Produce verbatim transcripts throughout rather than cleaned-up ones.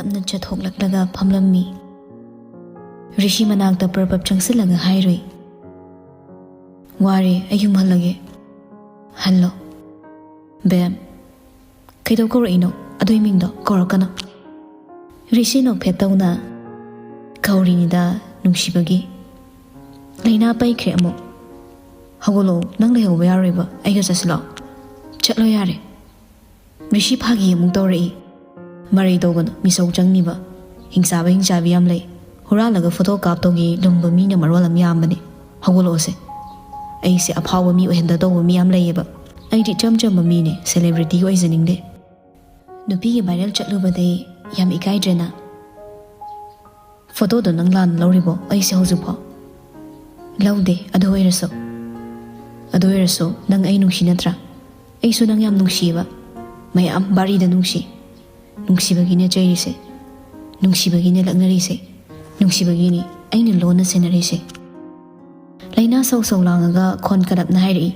ꯇꯞꯅ ꯆꯠꯊꯣꯛꯂꯛꯂꯒ ꯐꯝꯂꯝꯃꯤ꯫ ꯔꯤꯁꯤ ꯃꯅꯥꯛꯇ ꯄ꯭ꯔꯞ ꯄ꯭ꯔꯞ ꯆꯪꯁꯤꯜꯂꯒ ꯍꯥꯏꯔꯨꯏ, "ꯋꯥꯔꯦ, ꯑꯩ ꯌꯨꯝ ꯍꯜꯂꯒꯦ꯫" "ꯍꯜꯂꯣ꯫ ꯕꯦꯝ, ꯀꯩꯗꯧ ꯀꯧꯔꯛꯏꯅꯣ? ꯑꯗꯨꯏ ꯃꯤꯡꯗꯣ ꯀꯧꯔꯛꯀꯅꯣ꯫" ꯔꯤꯁꯤ ꯅꯣꯛꯐꯦꯠ ꯇꯧꯅ, "ꯀꯧꯔꯤꯅꯤꯗ, ꯅꯨꯡꯁꯤꯕꯒꯤ꯫" ꯂꯩꯅꯥ ꯄꯩꯈ꯭ꯔꯦ ꯑꯃꯨꯛ꯫ "ꯍꯧꯒꯠꯂꯛꯑꯣ, ꯅꯪ ꯂꯩꯍꯧꯕ ꯌꯥꯔꯣꯏꯕ, ꯑꯩꯒ ꯆꯠꯁꯤꯂꯣ꯫" "ꯆꯠꯂꯣ ꯌꯥꯔꯦ꯫" ꯔꯤꯁꯤ ꯐꯥꯒꯤ ꯑꯃꯨꯛ ꯇꯧꯔꯛꯏ꯫ "ꯃꯔꯩ ꯇꯧꯒꯅꯨ, ꯃꯤꯁꯧ ꯆꯪꯅꯤꯕ꯫ ꯍꯤꯡꯆꯥꯕ ꯍꯤꯡꯆꯥꯕꯤ ꯌꯥꯝ ꯂꯩ꯫ ꯍꯨꯔꯥꯜꯂꯒ ꯐꯣꯇꯣ ꯀꯥꯞꯇꯧꯒꯤ ꯂꯨꯝꯕ ꯃꯤꯅ ꯃꯔꯣꯜ ꯑꯃ ꯌꯥꯝꯕꯅꯦ꯫ ꯍꯧꯒꯠꯂꯛꯑꯣꯁꯦ꯫ ꯑꯩꯁꯦ ꯑꯐꯥꯎꯕ ꯃꯤ ꯑꯣꯏꯍꯟꯗ ꯇꯧꯕ ꯃꯤ ꯌꯥꯝ ꯂꯩꯌꯦꯕ꯫ ꯑꯩꯗꯤ ꯏꯆꯝ ꯆꯝꯕ ꯃꯤꯅꯦ, ꯁꯦꯂꯦꯕ꯭ꯔꯤꯇꯤ ꯑꯣꯏꯖꯅꯤꯡꯗꯦ꯫" "ꯅꯨꯄꯤꯒꯤ ꯚꯥꯏꯔꯦꯜ ꯆꯠꯂꯨꯕꯗꯩ ꯌꯥꯝ ꯏꯀꯥꯏꯗ꯭ꯔꯦꯅ?" "ꯐꯣꯇꯣꯗꯣ ꯅꯪ ꯂꯥꯟꯅ ꯂꯧꯔꯤꯕꯣ ꯑꯩꯁꯦ ꯍꯧꯖꯤꯛꯐꯥꯎ?" "ꯂꯧꯗꯦ, ꯑꯗꯨ ꯑꯣꯏꯔꯁꯨ꯫" "ꯑꯗꯨ ꯑꯣꯏꯔꯁꯨ ꯅꯪ ꯑꯩ ꯅꯨꯡꯁꯤ ꯅꯠꯇ꯭ꯔꯥ? ꯑꯩꯁꯨ ꯅꯪ ꯌꯥꯝ ꯅꯨꯡꯁꯤꯌꯦꯕ꯫ ꯃꯌꯥꯝ ꯕꯥꯔꯤꯗ ꯅꯨꯡꯁꯤ꯫ ꯅꯨꯡꯁꯤꯕꯒꯤꯅꯦ ꯆꯩꯔꯤꯁꯦ꯫ ꯅꯨꯡꯁꯤꯕꯒꯤꯅꯦ ꯂꯛꯅꯔꯤꯁꯦ꯫ ꯅꯨꯡꯁꯤꯕꯒꯤꯅꯤ ꯑꯩꯅ ꯂꯣꯟꯅ ꯁꯦꯟꯅꯔꯤꯁꯦ꯫" ꯂꯩꯅꯥ ꯁꯧ ꯁꯧ ꯂꯥꯡꯉꯒ ꯈꯣꯟ ꯀꯔꯞꯅ ꯍꯥꯏꯔꯛꯏ,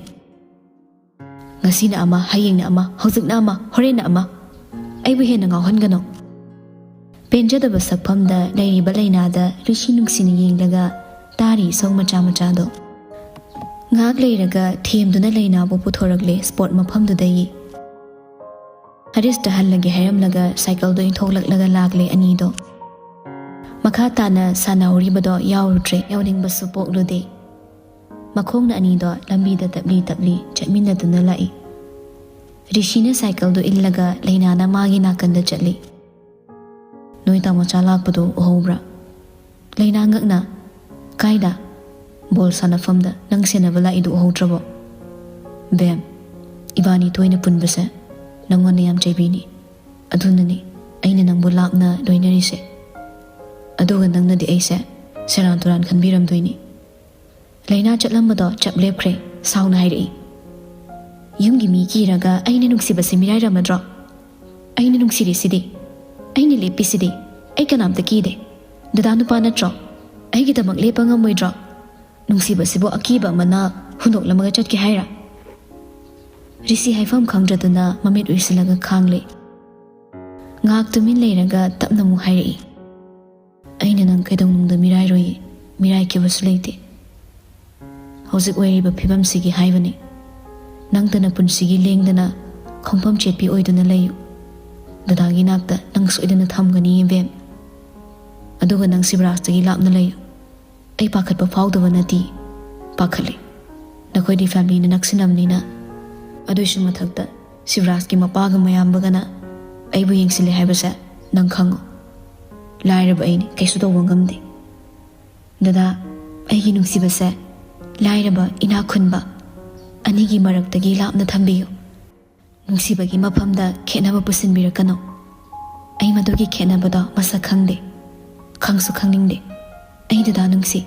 "ꯉꯁꯤꯅ ꯑꯃ, ꯍꯌꯦꯡꯅ ꯑꯃ, ꯍꯧꯖꯤꯛꯅ ꯑꯃ, ꯍꯣꯔꯦꯟꯅ ꯑꯃ꯫ ꯑꯩꯕꯨ ꯍꯦꯟꯅ ꯉꯥꯎꯍꯟꯒꯅꯨ꯫" ꯄꯦꯟꯖꯗꯕ ꯁꯛꯐꯝꯗ ꯂꯩꯔꯤꯕ ꯂꯩꯅꯥꯗ ꯔꯤꯁꯤ ꯅꯨꯡꯁꯤꯅ ꯌꯦꯡꯂꯒ ꯇꯥꯔꯤ ꯏꯁꯧ ꯃꯆꯥ ꯃꯆꯥꯗꯣ꯫ ꯉꯥꯏꯍꯥꯛ ꯂꯩꯔꯒ ꯊꯦꯝꯗꯨꯅ ꯂꯩꯅꯥꯕꯨ ꯄꯨꯊꯣꯔꯛꯂꯦ ꯁ꯭ꯄꯣꯔꯠ ꯃꯐꯝꯗꯨꯗꯒꯤ꯫ ꯍꯔꯤꯁꯇ ꯍꯜꯂꯒꯦ ꯍꯥꯏꯔꯝꯂꯒ ꯁꯥꯏꯀꯜꯗꯣ ꯏꯟꯊꯣꯛꯂꯛꯂꯒ ꯂꯥꯛꯂꯦ ꯑꯅꯤꯗꯣ꯫ ꯃꯈꯥ ꯇꯥꯅ ꯁꯥꯟꯅꯍꯧꯔꯤꯕꯗꯣ ꯌꯥꯎꯔꯨꯗ꯭ꯔꯦ, ꯌꯥꯎꯅꯤꯡꯕꯁꯨ ꯄꯣꯛꯂꯨꯗꯦ꯫ ꯃꯈꯣꯡꯅ ꯑꯅꯤꯗꯣ ꯂꯝꯕꯤꯗ ꯇꯞꯂꯤ ꯇꯞꯂꯤ ꯆꯠꯃꯤꯟꯅꯗꯨꯅ ꯂꯥꯛꯏ꯫ ꯔꯤꯁꯤꯅ ꯁꯥꯏꯀꯜꯗꯣ ꯏꯜꯂꯒ ꯂꯩꯅꯥꯅ ꯃꯥꯒꯤ ꯅꯥꯀꯟꯗ ꯆꯠꯂꯤ꯫ "ꯅꯣꯏ ꯇꯥꯃꯣꯆꯥ ꯂꯥꯛꯄꯗꯣ ꯎꯍꯧꯕ꯭ꯔꯥ?" ꯂꯩꯅꯥ ꯉꯛꯅ, "ꯀꯥꯏꯗ?" "ꯕꯣꯜ ꯁꯥꯟꯅꯐꯝꯗ ꯅꯪ ꯁꯦꯟꯅꯕ ꯂꯥꯛꯏꯗꯨ ꯎꯍꯧꯗ꯭ꯔꯕꯣ?" "ꯕꯦꯝ, ꯏꯕꯥꯅꯤ ꯇꯣꯏꯅ ꯄꯨꯟꯕꯁꯦ ꯅꯪꯉꯣꯟꯗ ꯌꯥꯝ ꯆꯩꯕꯤꯅꯤ꯫ ꯑꯗꯨꯅꯅꯤ ꯑꯩꯅ ꯅꯪꯕꯨ ꯂꯥꯞꯅ ꯂꯣꯏꯅꯔꯤꯁꯦ꯫ ꯑꯗꯨꯒ ꯅꯪꯅꯗꯤ ꯑꯩꯁꯦ ꯁꯦꯔꯥꯟ ꯇꯨꯔꯥꯟ ꯈꯟꯕꯤꯔꯝꯗꯣꯏꯅꯤ꯫" ꯂꯩꯅꯥ ꯆꯠꯂꯝꯕꯗꯣ ꯆꯞ ꯂꯦꯞꯈ꯭ꯔꯦ꯫ ꯁꯥꯎꯅ ꯍꯥꯏꯔꯛꯏ, "ꯌꯨꯝꯒꯤ ꯃꯤ ꯀꯤꯔꯒ ꯑꯩꯅ ꯅꯨꯡꯁꯤꯕꯁꯦ ꯃꯤꯔꯥꯏꯔꯝꯃꯗ꯭ꯔꯣ? ꯑꯩꯅ ꯅꯨꯡꯁꯤꯔꯤꯁꯤꯗꯤ, ꯑꯩꯅ ꯂꯦꯞꯄꯤꯁꯤꯗꯤ, ꯑꯩ ꯀꯅꯥꯝꯇ ꯀꯤꯗꯦ꯫ ꯗꯗꯥ ꯅꯨꯄꯥ ꯅꯠꯇ꯭ꯔꯣ? ꯑꯩꯒꯤꯗꯃꯛ ꯂꯦꯞꯄ ꯉꯝꯃꯣꯏꯗ꯭ꯔꯣ? ꯅꯨꯡꯁꯤꯕꯁꯤꯕꯨ ꯑꯀꯤꯕ ꯑꯃꯅ ꯍꯨꯟꯗꯣꯛꯂꯝꯃꯒ ꯆꯠꯀꯦ ꯍꯥꯏꯔ?" ꯔꯤꯁꯤ ꯍꯥꯏꯐꯝ ꯈꯪꯗ꯭ꯔꯗꯨꯅ ꯃꯃꯤꯠ ꯎꯏꯁꯤꯜꯂꯒ ꯈꯥꯡꯂꯦ꯫ ꯉꯥꯏꯍꯥꯛ ꯇꯨꯃꯤꯟ ꯂꯩꯔꯒ ꯇꯞꯅ ꯑꯃꯨꯛ ꯍꯥꯏꯔꯛꯏ, "ꯑꯩꯅ ꯅꯪ ꯀꯩꯗꯧꯅꯨꯡꯗ ꯃꯤꯔꯥꯏꯔꯣꯏꯌꯦ, ꯃꯤꯔꯥꯏꯈꯤꯕꯁꯨ ꯂꯩꯇꯦ꯫ ꯍꯧꯖꯤꯛ ꯑꯣꯏꯔꯤꯕ ꯐꯤꯕꯝꯁꯤꯒꯤ ꯍꯥꯏꯕꯅꯤ꯫ ꯅꯪꯇꯅ ꯄꯨꯟꯁꯤꯒꯤ ꯂꯦꯡꯗꯅ ꯈꯣꯡꯐꯝ ꯆꯦꯠꯄꯤ ꯑꯣꯏꯗꯨꯅ ꯂꯩꯌꯨ꯫ ꯗꯗꯥꯒꯤ ꯅꯥꯛꯇ ꯅꯪ ꯁꯣꯏꯗꯅ ꯊꯝꯒꯅꯤ ꯏꯕꯦꯝ꯫ ꯑꯗꯨꯒ ꯅꯪ ꯁꯤꯕꯔꯥꯖꯇꯒꯤ ꯂꯥꯞꯅ ꯂꯩꯌꯨ꯫ ꯑꯩ ꯄꯥꯈꯠꯄ ꯐꯥꯎꯗꯕ ꯅꯠꯇꯦ, ꯄꯥꯈꯠꯂꯤ꯫ ꯅꯈꯣꯏꯗꯤ ꯐꯦꯃꯤꯂꯤꯅ ꯅꯛꯁꯤꯟꯅꯕꯅꯤꯅ꯫ ꯑꯗꯨꯏꯁꯨ ꯃꯊꯛꯇ ꯁꯤꯕꯔꯥꯖꯀꯤ ꯃꯄꯥꯒ ꯃꯌꯥꯝꯕꯒꯅ ꯑꯩꯕꯨ ꯌꯦꯡꯁꯤꯜꯂꯦ ꯍꯥꯏꯕꯁꯦ ꯅꯪ ꯈꯪꯉꯨ꯫ ꯂꯥꯏꯔꯕ ꯑꯩꯅꯤ, ꯀꯩꯁꯨ ꯇꯧꯕ ꯉꯝꯗꯦ꯫ ꯗꯗꯥ, ꯑꯩꯒꯤ ꯅꯨꯡꯁꯤꯕꯁꯦ ꯂꯥꯏꯔꯕ ꯏꯅꯥꯛ ꯈꯨꯟꯕ ꯑꯅꯤꯒꯤ ꯃꯔꯛꯇꯒꯤ ꯂꯥꯞꯅ ꯊꯝꯕꯤꯌꯨ꯫ ꯅꯨꯡꯁꯤꯕꯒꯤ ꯃꯐꯝꯗ ꯈꯦꯠꯅꯕ ꯄꯨꯁꯤꯟꯕꯤꯔꯛꯀꯅꯨ꯫ ꯑꯩ ꯃꯗꯨꯒꯤ ꯈꯦꯠꯅꯕꯗꯣ ꯃꯁꯛ ꯈꯪꯗꯦ, ꯈꯪꯁꯨ ꯈꯪꯅꯤꯡꯗꯦ꯫ ꯑꯩ ꯗꯗꯥ ꯅꯨꯡꯁꯤ꯫"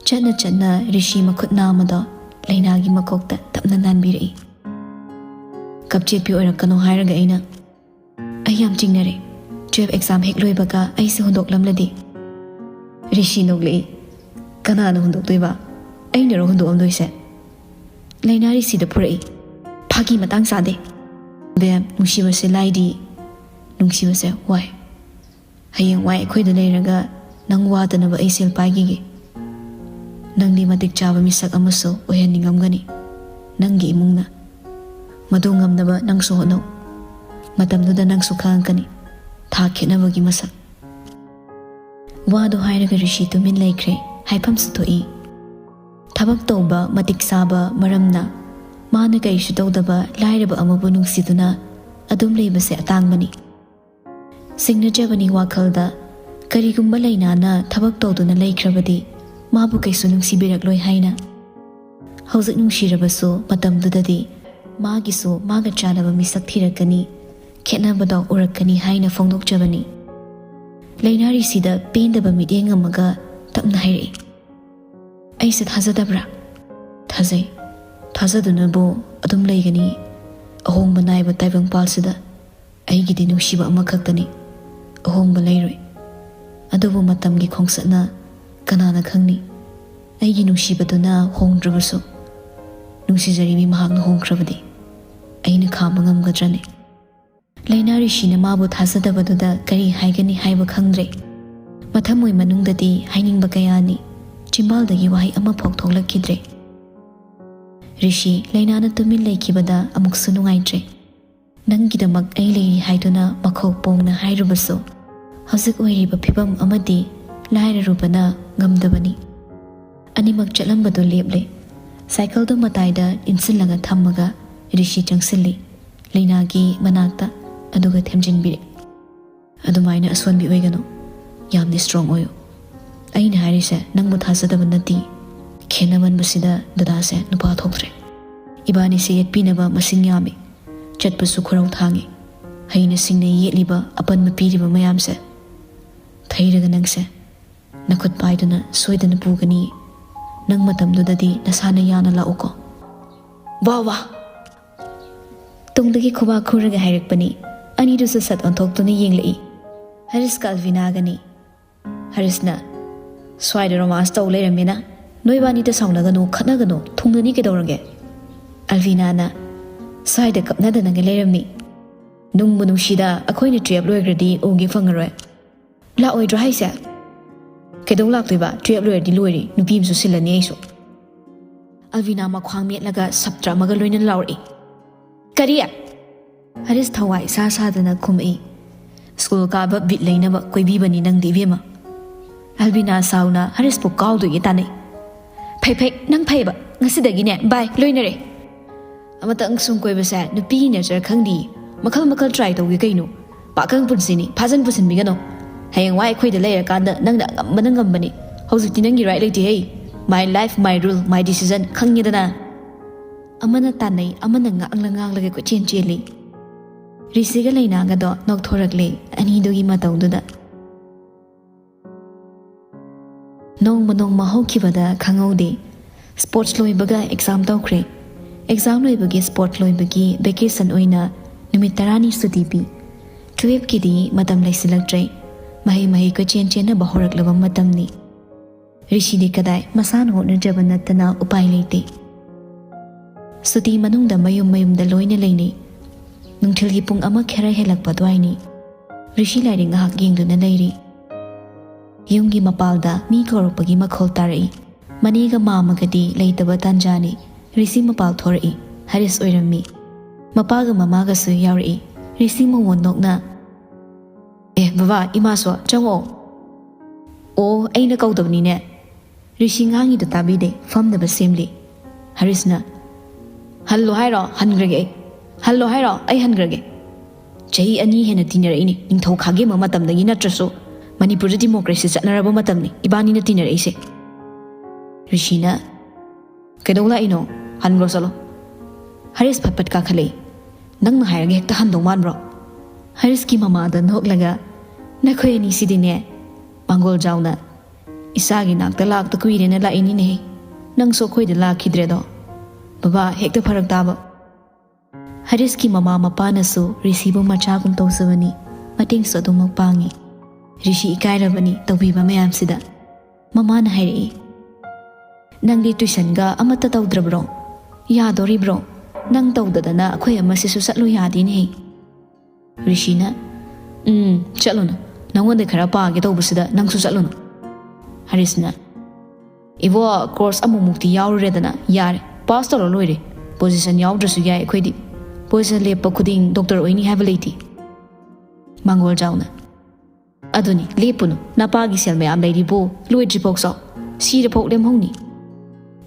ꯆꯠꯅ ꯆꯠꯅ ꯔꯤꯁꯤ ꯃꯈꯨꯠ ꯅꯥꯝꯃꯗꯣ ꯂꯩꯅꯥꯒꯤ ꯃꯀꯣꯛꯇ ꯇꯞꯅ ꯅꯥꯟꯕꯤꯔꯛꯏ꯫ "ꯀꯞꯆꯦꯠꯄꯤ ꯑꯣꯏꯔꯛꯀꯅꯨ ꯍꯥꯏꯔꯒ ꯑꯩꯅ꯫ ꯑꯩ ꯌꯥꯝ ꯆꯤꯡꯅꯔꯦ꯫ ꯇꯨꯌꯦꯜꯐ ꯑꯦꯛꯖꯥꯝ ꯍꯦꯛ ꯂꯣꯏꯕꯒ ꯑꯩꯁꯦ ꯍꯨꯟꯗꯣꯛꯂꯝꯂꯗꯤ?" ꯔꯤꯁꯤ ꯅꯣꯛꯂꯛꯏ꯫ "ꯀꯅꯥꯅ ꯍꯨꯟꯗꯣꯛꯇꯣꯏꯕ? ꯑꯩꯅꯔꯣ ꯍꯨꯟꯗꯣꯛꯑꯝꯗꯣꯏꯁꯦ? ꯂꯩꯅꯥ ꯔꯤꯁꯤꯗ ꯐꯨꯔꯛꯏ꯫ ꯐꯥꯒꯤ ꯃꯇꯥꯡ ꯆꯥꯗꯦ꯫ ꯕꯦꯝ, ꯅꯨꯡꯁꯤꯕꯁꯦ ꯂꯥꯏꯗꯤ꯫ ꯅꯨꯡꯁꯤꯕꯁꯦ ꯋꯥꯏ꯫ ꯍꯌꯦꯡꯋꯥꯏ ꯑꯩꯈꯣꯏꯗ ꯂꯩꯔꯒ ꯅꯪ ꯋꯥꯗꯅꯕ ꯑꯩ ꯁꯦꯜ ꯄꯥꯏꯈꯤꯒꯦ꯫ ꯅꯪꯗꯤ ꯃꯇꯤꯛ ꯆꯥꯕ ꯃꯤꯁꯛ ꯑꯃꯁꯨ ꯑꯣꯏꯍꯟꯅꯤꯡꯉꯝꯒꯅꯤ ꯅꯪꯒꯤ ꯏꯃꯨꯡꯅ꯫ ꯃꯗꯨ ꯉꯝꯅꯕ ꯅꯪꯁꯨ ꯍꯣꯠꯅꯧ꯫ ꯃꯇꯝꯗꯨꯗ ꯅꯪꯁꯨ ꯈꯪꯉꯛꯀꯅꯤ ꯊꯥꯛ ꯈꯦꯠꯅꯕꯒꯤ ꯃꯁꯛ꯫" ꯋꯥꯗꯨ ꯍꯥꯏꯔꯒ ꯔꯤꯁꯤ ꯇꯨꯃꯤꯟ ꯂꯩꯈ꯭ꯔꯦ꯫ ꯍꯥꯏꯐꯝꯁꯨ ꯊꯣꯛꯏ꯫ ꯊꯕꯛ ꯇꯧꯕ, ꯃꯇꯤꯛ ꯆꯥꯕ, ꯃꯔꯝꯅ ꯃꯥꯅ ꯀꯔꯤꯁꯨ ꯇꯧꯗꯕ ꯂꯥꯏꯔꯕ ꯑꯃꯕꯨ ꯅꯨꯡꯁꯤꯗꯨꯅ ꯑꯗꯨꯝ ꯂꯩꯕꯁꯦ ꯑꯇꯥꯡꯕꯅꯤ꯫ ꯁꯤꯡꯅꯖꯕꯅꯤ ꯋꯥꯈꯜꯗ꯫ ꯀꯔꯤꯒꯨꯝꯕ ꯂꯩꯅꯥꯅ ꯊꯕꯛ ꯇꯧꯗꯨꯅ ꯂꯩꯈ꯭ꯔꯕꯗꯤ ꯃꯥꯕꯨ ꯀꯩꯁꯨ ꯅꯨꯡꯁꯤꯕꯤꯔꯛꯂꯣꯏ ꯍꯥꯏꯅ꯫ ꯍꯧꯖꯤꯛ ꯅꯨꯡꯁꯤꯔꯕꯁꯨ ꯃꯇꯝꯗꯨꯗꯗꯤ ꯃꯥꯒꯤꯁꯨ ꯃꯥꯒ ꯆꯥꯟꯅꯕ ꯃꯤꯁꯛ ꯊꯤꯔꯛꯀꯅꯤ꯫ ꯈꯦꯠꯅꯕꯗꯣ ꯎꯔꯛꯀꯅꯤ ꯍꯥꯏꯅ ꯐꯣꯡꯗꯣꯛꯆꯕꯅꯤ꯫ ꯂꯩꯅꯥ ꯔꯤꯁꯤꯗ ꯄꯦꯟꯗꯕ ꯃꯤꯠꯌꯦꯡ ꯑꯃꯒ ꯇꯞꯅ ꯍꯥꯏꯔꯛꯏ꯫ "ꯑꯩꯁꯦ ꯊꯥꯖꯗꯕ꯭ꯔꯥ?" "ꯊꯥꯖꯩ꯫ ꯊꯥꯖꯗꯨꯅꯕꯨ ꯑꯗꯨꯝ ꯂꯩꯒꯅꯤ꯫ ꯑꯍꯣꯡꯕ ꯅꯥꯏꯕ ꯇꯥꯏꯕꯪꯄꯥꯜꯁꯤꯗ ꯑꯩꯒꯤꯗꯤ ꯅꯨꯡꯁꯤꯕ ꯑꯃꯈꯛꯇꯅꯤ꯫ ꯑꯍꯣꯡꯕ ꯂꯩꯔꯣꯏ꯫ ꯑꯗꯨꯕꯨ ꯃꯇꯝꯒꯤ ꯈꯣꯡꯆꯠꯅ ꯀꯅꯥꯅ ꯈꯪꯅꯤ? ꯑꯩꯒꯤ ꯅꯨꯡꯁꯤꯕꯗꯨꯅ ꯍꯣꯡꯗ꯭ꯔꯕꯁꯨ, ꯅꯨꯡꯁꯤꯖꯔꯤꯕꯤ ꯃꯍꯥꯛꯅ ꯍꯣꯡꯈ꯭ꯔꯕꯗꯤ ꯑꯩꯅ ꯈꯥꯝꯕ ꯉꯝꯒꯗ꯭ꯔꯅꯦ?" ꯂꯩꯅꯥ ꯔꯤꯁꯤꯅ ꯃꯥꯕꯨ ꯊꯥꯖꯗꯕꯗꯨꯗ ꯀꯔꯤ ꯍꯥꯏꯒꯅꯤ ꯍꯥꯏꯕ ꯈꯪꯗ꯭ꯔꯦ꯫ ꯃꯊꯃꯣꯏ ꯃꯅꯨꯡꯗꯗꯤ ꯍꯥꯏꯅꯤꯡꯕ ꯀꯌꯥꯅꯤ, ꯆꯤꯝꯕꯥꯜꯗꯒꯤ ꯋꯥꯍꯩ ꯑꯃꯐꯥꯎ ꯊꯣꯛꯂꯛꯈꯤꯗ꯭ꯔꯦ꯫ ꯔꯤꯁꯤ, ꯂꯩꯅꯥꯅ ꯇꯨꯃꯤꯟ ꯂꯩꯈꯤꯕꯗ ꯑꯃꯨꯛꯁꯨ ꯅꯨꯡꯉꯥꯏꯇ꯭ꯔꯦ꯫ ꯅꯪꯒꯤꯗꯃꯛ ꯑꯩ ꯂꯩꯔꯤ ꯍꯥꯏꯗꯨꯅ ꯃꯈꯧ ꯄꯣꯡꯅ ꯍꯥꯏꯔꯨꯕꯁꯨ, ꯍꯧꯖꯤꯛ ꯑꯣꯏꯔꯤꯕ ꯐꯤꯕꯝ ꯑꯃꯗꯤ ꯂꯥꯏꯔꯔꯨꯕꯅ ꯉꯝꯗꯕꯅꯤ꯫ ꯑꯅꯤꯃꯛ ꯆꯠꯂꯝꯕꯗꯨ ꯂꯦꯞꯂꯦ꯫ ꯁꯥꯏꯀꯜꯗꯨ ꯃꯇꯥꯏꯗ ꯏꯟꯁꯤꯜꯂꯒ ꯊꯝꯃꯒ ꯔꯤꯁꯤ ꯆꯪꯁꯤꯜꯂꯤ, ꯂꯩꯅꯥꯒꯤ ꯃꯅꯥꯛꯇ, ꯑꯗꯨꯒ ꯊꯦꯝꯖꯤꯟꯕꯤꯔꯦ꯫ "ꯑꯗꯨꯃꯥꯏꯅ ꯑꯁꯣꯟꯕꯤ ꯑꯣꯏꯒꯅꯨ, ꯌꯥꯝꯅ ꯁ꯭ꯇꯔꯣꯡ ꯑꯣꯏꯌꯨ꯫ ꯑꯩꯅ ꯍꯥꯏꯔꯤꯁꯦ ꯅꯪꯕꯨ ꯊꯥꯖꯗꯕ ꯅꯠꯇꯦ꯫ ꯈꯦꯠꯅꯃꯟꯕꯁꯤꯗ ꯗꯗꯥꯁꯦ ꯅꯨꯄꯥ ꯊꯣꯛꯇ꯭ꯔꯦ꯫ ꯏꯕꯥꯅꯤꯁꯦ ꯌꯦꯠꯄꯤꯅꯕ ꯃꯁꯤꯡ ꯌꯥꯝꯃꯤ, ꯆꯠꯄꯁꯨ ꯈꯨꯔꯧ ꯊꯥꯡꯉꯤ꯫ ꯍꯩꯅ ꯁꯤꯡꯅ ꯌꯦꯠꯂꯤꯕ, ꯑꯄꯟꯕ ꯄꯤꯔꯤꯕ ꯃꯌꯥꯝꯁꯦ ꯊꯩꯔꯒ ꯅꯪꯁꯦ ꯅꯈꯨꯠ ꯄꯥꯏꯗꯨꯅ ꯁꯣꯏꯗꯅ ꯄꯨꯒꯅꯤ꯫ ꯅꯪ ꯃꯇꯝꯗꯨꯗꯗꯤ ꯅꯁꯥꯅ ꯌꯥꯅ ꯂꯥꯛꯎꯀꯣ꯫" "ꯋꯥ ꯋꯥ!" ꯇꯨꯡꯗꯒꯤ ꯈꯨꯕꯥꯛ ꯈꯨꯔꯒ ꯍꯥꯏꯔꯛꯄꯅꯤ꯫ ꯑꯅꯤꯗꯨꯁꯨ ꯁꯠ ꯑꯣꯟꯊꯣꯛꯇꯨꯅ ꯌꯦꯡꯂꯛꯏ꯫ ꯍꯔꯤꯁꯀ ꯑꯜꯚꯤꯅꯥꯒꯅꯤ꯫ ꯍꯔꯤꯁꯅ, "ꯁ꯭ꯋꯥꯏꯗ ꯔꯣꯃꯥꯟꯁ ꯇꯧ ꯂꯩꯔꯝꯃꯦꯅ꯫ ꯅꯣꯏꯕꯥꯅꯤꯗ ꯁꯥꯎꯅꯒꯅꯨ, ꯈꯠꯅꯒꯅꯨ, ꯊꯨꯡꯅꯅꯤ ꯀꯩꯗꯧꯔꯒꯦ?" ꯑꯜꯚꯤꯅꯥꯅ, "ꯁ꯭ꯋꯥꯏꯗ ꯀꯞꯅꯗꯅꯒ ꯂꯩꯔꯝꯃꯤ꯫ ꯅꯨꯡꯕꯨ ꯅꯨꯡꯁꯤꯗ, ꯑꯩꯈꯣꯏꯅ ꯇꯨꯌꯦꯜꯞ ꯂꯣꯏꯈ꯭ꯔꯗꯤ ꯎꯒꯦ ꯐꯪꯉꯔꯣꯏ꯫ ꯂꯥꯛꯑꯣꯏꯗ꯭ꯔꯣ ꯍꯥꯏꯁꯦ? ꯀꯩꯗꯧ ꯂꯥꯛꯇꯣꯏꯕ? ꯇꯨꯌꯦꯜꯞ ꯂꯣꯏꯔꯗꯤ ꯂꯣꯏꯔꯦ, ꯅꯨꯄꯤ ꯑꯃꯁꯨ ꯁꯤꯜꯂꯅꯤ ꯑꯩꯁꯨ꯫" ꯑꯜꯚꯤꯅꯥ ꯃꯈ꯭ꯋꯥꯡ ꯃꯦꯠꯂꯒ ꯁꯞꯇ꯭ꯔ ꯑꯃꯒ ꯂꯣꯏꯅꯅ ꯂꯥꯎꯔꯛꯏ꯫ "ꯀꯔꯤ?" ꯍꯔꯤꯁ ꯊꯋꯥꯏ ꯏꯁꯥ ꯁꯥꯗꯅ ꯈꯨꯝꯃꯛꯏ꯫ "ꯁ꯭ꯀꯨꯜ ꯀꯥꯕ ꯕꯤꯠ ꯂꯩꯅꯕ ꯀꯣꯏꯕꯤꯕꯅꯤ ꯅꯪꯗꯤ ꯏꯕꯦꯝꯃ꯫" ꯑꯜꯚꯤꯅꯥ ꯁꯥꯎꯅ ꯍꯔꯤꯁꯄꯨ ꯀꯥꯎꯗꯣꯏꯒꯤ ꯇꯥꯟꯅꯩ꯫ "ꯐꯩ ꯐꯩ, ꯅꯪ ꯐꯩꯕ, ꯉꯁꯤꯗꯒꯤꯅꯦ ꯕꯥꯏ, ꯂꯣꯏꯅꯔꯦ꯫ ꯑꯃꯇꯪ ꯁꯨꯝ ꯀꯣꯏꯕꯁꯦ ꯅꯨꯄꯤ ꯅꯦꯆꯔ ꯈꯪꯗꯤ, ꯃꯈꯜ ꯃꯈꯜ ꯇ꯭ꯔꯥꯏ ꯇꯧꯒꯦ ꯀꯩꯅꯣ꯫ ꯄꯥꯈꯪ ꯄꯨꯟꯁꯤꯅꯤ, ꯐꯥꯖꯟ ꯄꯨꯁꯤꯟꯕꯤꯒꯅꯣ꯫ ꯍꯌꯦꯡꯋꯥꯏ ꯑꯩꯈꯣꯏꯗ ꯂꯩꯔꯀꯥꯟꯗ ꯅꯪꯅ ꯑꯉꯝꯕꯅ ꯉꯝꯕꯅꯤ꯫ ꯍꯧꯖꯤꯛꯇꯤ ꯅꯪꯒꯤ ꯔꯥꯏꯠ ꯂꯩꯇꯦꯍꯦ꯫ My life, my rule, my decision, ꯈꯪꯉꯦꯗꯅ?" ꯑꯃꯅ ꯇꯥꯟꯅꯩ, ꯑꯃꯅ ꯉꯥꯡꯂ ꯉꯥꯡꯂꯒ ꯀꯣꯏꯆꯦꯟ ꯆꯦꯜꯂꯤ꯫ ꯔꯤꯁꯤꯒ ꯂꯩꯅꯥꯒꯗꯣ ꯅꯣꯛꯊꯣꯔꯛꯂꯦ ꯑꯅꯤꯗꯨꯒꯤ ꯃꯇꯧꯗꯨꯗ꯫ ꯅꯣꯡꯃ ꯅꯣꯡꯃ ꯍꯧꯈꯤꯕꯗ ꯈꯪꯍꯧꯗꯦ꯫ ꯁ꯭ꯄꯣꯔꯠꯁ ꯂꯣꯏꯕꯒ ꯑꯦꯛꯖꯥꯝ ꯇꯧꯈ꯭ꯔꯦ꯫ ꯑꯦꯛꯖꯥꯝ ꯂꯣꯏꯕꯒꯤ, ꯁ꯭ꯄꯣꯔꯠ ꯂꯣꯏꯕꯒꯤ ꯚꯦꯀꯦꯁꯟ ꯑꯣꯏꯅ ꯅꯨꯃꯤꯠ ꯇꯔꯥꯅꯤ ꯁꯨꯇꯤ ꯄꯤ꯫ ꯇꯨꯌꯦꯜꯞꯀꯤꯗꯤ ꯃꯇꯝ ꯂꯩꯁꯤꯜꯂꯛꯇ꯭ꯔꯦ꯫ ꯃꯍꯩ ꯃꯍꯩ ꯀꯣꯏꯆꯦꯟ ꯆꯦꯟꯅꯕ ꯍꯧꯔꯛꯂꯕ ꯃꯇꯝꯅꯤ꯫ ꯔꯤꯁꯤꯗꯤ ꯀꯗꯥꯏ, ꯃꯁꯥꯅ ꯍꯣꯠꯅꯖꯕ ꯅꯠꯇꯅ ꯎꯄꯥꯏ ꯂꯩꯇꯦ꯫ ꯁꯨꯇꯤ ꯃꯅꯨꯡꯗ ꯃꯌꯨꯝ ꯃꯌꯨꯝꯗ ꯂꯣꯏꯅ ꯂꯩꯅꯩ꯫ ꯅꯨꯡꯊꯤꯜꯒꯤ ꯄꯨꯡ ꯑꯃ ꯈꯔ ꯍꯦꯜꯂꯛꯄ ꯑꯗꯨꯋꯥꯏꯅꯤ꯫ ꯔꯤꯁꯤ ꯂꯥꯏꯔꯤꯛ ꯉꯥꯏꯍꯥꯛ ꯌꯦꯡꯗꯨꯅ ꯂꯩꯔꯤ꯫ ꯌꯨꯝꯒꯤ ꯃꯄꯥꯜꯗ ꯃꯤ ꯀꯧꯔꯛꯄꯒꯤ ꯃꯈꯣꯜ ꯇꯥꯔꯛꯏ꯫ ꯃꯅꯦꯒ ꯃꯥꯃꯒꯗꯤ ꯂꯩꯇꯕ ꯇꯥꯟꯖꯥꯅꯤ꯫ ꯔꯤꯁꯤ ꯃꯄꯥꯜ ꯊꯣꯔꯛꯏ꯫ ꯍꯔꯤꯁ ꯑꯣꯏꯔꯝꯃꯤ꯫ ꯃꯄꯥꯒ ꯃꯃꯥꯒꯁꯨ ꯌꯥꯎꯔꯛꯏ꯫ ꯔꯤꯁꯤ ꯃꯉꯣꯟ ꯅꯣꯛꯅ, "ꯑꯦ ꯕꯕꯥ, ꯏꯃꯥꯁꯨ ꯆꯪꯉꯛꯑꯣ꯫" "ꯑꯣ, ꯑꯩꯅ ꯀꯧꯗꯕꯅꯤꯅꯦ꯫" ꯔꯤꯁꯤ ꯉꯥꯡꯉꯤꯗꯣ ꯇꯥꯕꯤꯗꯦ, ꯐꯝꯅꯕ ꯁꯦꯝꯂꯤ꯫ ꯍꯔꯤꯁꯅ, "ꯍꯜꯂꯣ ꯍꯥꯏꯔꯣ? ꯍꯟꯈ꯭ꯔꯒꯦ ꯑꯩ꯫ ꯍꯜꯂꯣ ꯍꯥꯏꯔꯣ? ꯑꯩ ꯍꯟꯈ꯭ꯔꯒꯦ꯫ ꯆꯍꯤ ꯑꯅꯤ ꯍꯦꯟꯅ ꯇꯤꯟꯅꯔꯛꯏꯅꯦ, ꯅꯤꯡꯊꯧ ꯈꯥꯒꯦꯝꯕ ꯃꯇꯝꯗꯒꯤ ꯅꯠꯇ꯭ꯔꯁꯨ꯫ ꯃꯅꯤꯄꯨꯔꯗ ꯗꯤꯃꯣꯀ꯭ꯔꯦꯁꯤ ꯆꯠꯅꯔꯕ ꯃꯇꯝꯅꯤ ꯏꯕꯥꯅꯤꯅ ꯇꯤꯟꯅꯔꯛꯏꯁꯦ꯫" ꯔꯤꯁꯤꯅ, "ꯀꯩꯗꯧ ꯂꯥꯛꯏꯅꯣ? ꯍꯟꯈ꯭ꯔꯣ ꯆꯠꯂꯣ꯫" ꯍꯔꯤꯁ ꯐꯠ ꯐꯠ ꯀꯥꯈꯠꯂꯛꯏ꯫ "ꯅꯪꯅ ꯍꯥꯏꯔꯒ ꯍꯦꯛꯇ ꯍꯟꯗꯧ ꯃꯥꯟꯕ꯭ꯔꯣ?" ꯍꯔꯤꯁꯀꯤ ꯃꯃꯥꯗ ꯅꯣꯛꯂꯒ, "ꯅꯈꯣꯏ ꯑꯅꯤꯁꯤꯗꯤꯅꯦ꯫" ꯃꯥꯡꯒꯣꯜ ꯖꯥꯎꯅ, "ꯏꯆꯥꯒꯤ ꯅꯥꯛꯇ ꯂꯥꯛꯇ ꯀꯨꯏꯔꯦꯅ ꯂꯥꯛꯏꯅꯤꯅꯦꯍꯦ꯫ ꯅꯪꯁꯨ ꯑꯩꯈꯣꯏꯗ ꯂꯥꯛꯈꯤꯗ꯭ꯔꯦꯗꯣ꯫ ꯕꯕꯥ, ꯍꯦꯛꯇ ꯐꯔꯛ ꯇꯥꯕ꯫" ꯍꯔꯤꯁꯀꯤ ꯃꯃꯥ ꯃꯄꯥꯅꯁꯨ ꯔꯤꯁꯤꯕꯨ ꯃꯆꯥꯒꯨꯝ ꯇꯧꯖꯕꯅꯤ꯫ ꯃꯇꯦꯡꯁꯨ ꯑꯗꯨꯃꯛ ꯄꯥꯡꯉꯤ꯫ ꯔꯤꯁꯤ ꯏꯀꯥꯏꯔꯕꯅꯤ ꯇꯧꯕꯤꯕ ꯃꯌꯥꯝꯁꯤꯗ꯫ ꯃꯃꯥꯅ ꯍꯥꯏꯔꯛꯏ, "ꯅꯪꯗꯤ ꯇꯨꯏꯁꯟꯒ ꯑꯃꯠꯇ ꯇꯧꯗ꯭ꯔꯕ꯭ꯔꯣ? ꯌꯥꯗꯣꯔꯤꯕ꯭ꯔꯣ? ꯅꯪ ꯇꯧꯗꯗꯅ ꯑꯩꯈꯣꯏ ꯑꯃꯁꯤꯁꯨ ꯆꯠꯂꯨ ꯌꯥꯗꯦꯅꯦ꯫" ꯔꯤꯁꯤꯅ, "ꯎꯝ, ꯆꯠꯂꯨꯅꯨ꯫ ꯅꯪꯉꯣꯟꯗ ꯈꯔ ꯄꯥꯒꯦ ꯇꯧꯕꯁꯤꯗ ꯅꯪꯁꯨ ꯆꯠꯂꯨꯅꯨ꯫" ꯍꯔꯤꯁꯅ, "ꯏꯕꯣ, ꯀꯣꯔꯁ ꯑꯃꯨꯛꯃꯨꯛꯇꯤ ꯌꯥꯎꯔꯨꯔꯦꯗꯅ, ꯌꯥꯔꯦ, ꯄꯥꯁ ꯇꯧꯔ ꯂꯣꯏꯔꯦ꯫ ꯄꯣꯖꯤꯁꯟ ꯌꯥꯎꯗ꯭ꯔꯁꯨ ꯌꯥꯏ ꯑꯩꯈꯣꯏꯗꯤ꯫ ꯄꯣꯖꯤꯁꯟ ꯂꯦꯞꯄ ꯈꯨꯗꯤꯡ ꯗꯣꯛꯇꯔ ꯑꯣꯏꯅꯤ ꯍꯥꯏꯕ ꯂꯩꯇꯦ꯫" ꯃꯥꯡꯒꯣꯜ ꯖꯥꯎꯅ, "ꯑꯗꯨꯅꯤ, ꯂꯦꯞꯄꯨꯅꯨ, ꯅꯄꯥꯒꯤ ꯁꯦꯜ ꯃꯌꯥꯝ ꯂꯩꯔꯤꯕꯨ ꯂꯣꯏꯗ꯭ꯔꯤꯐꯥꯎ ꯆꯥꯎ, ꯁꯤꯔꯐꯥꯎ ꯂꯦꯝꯍꯧꯅꯤ꯫"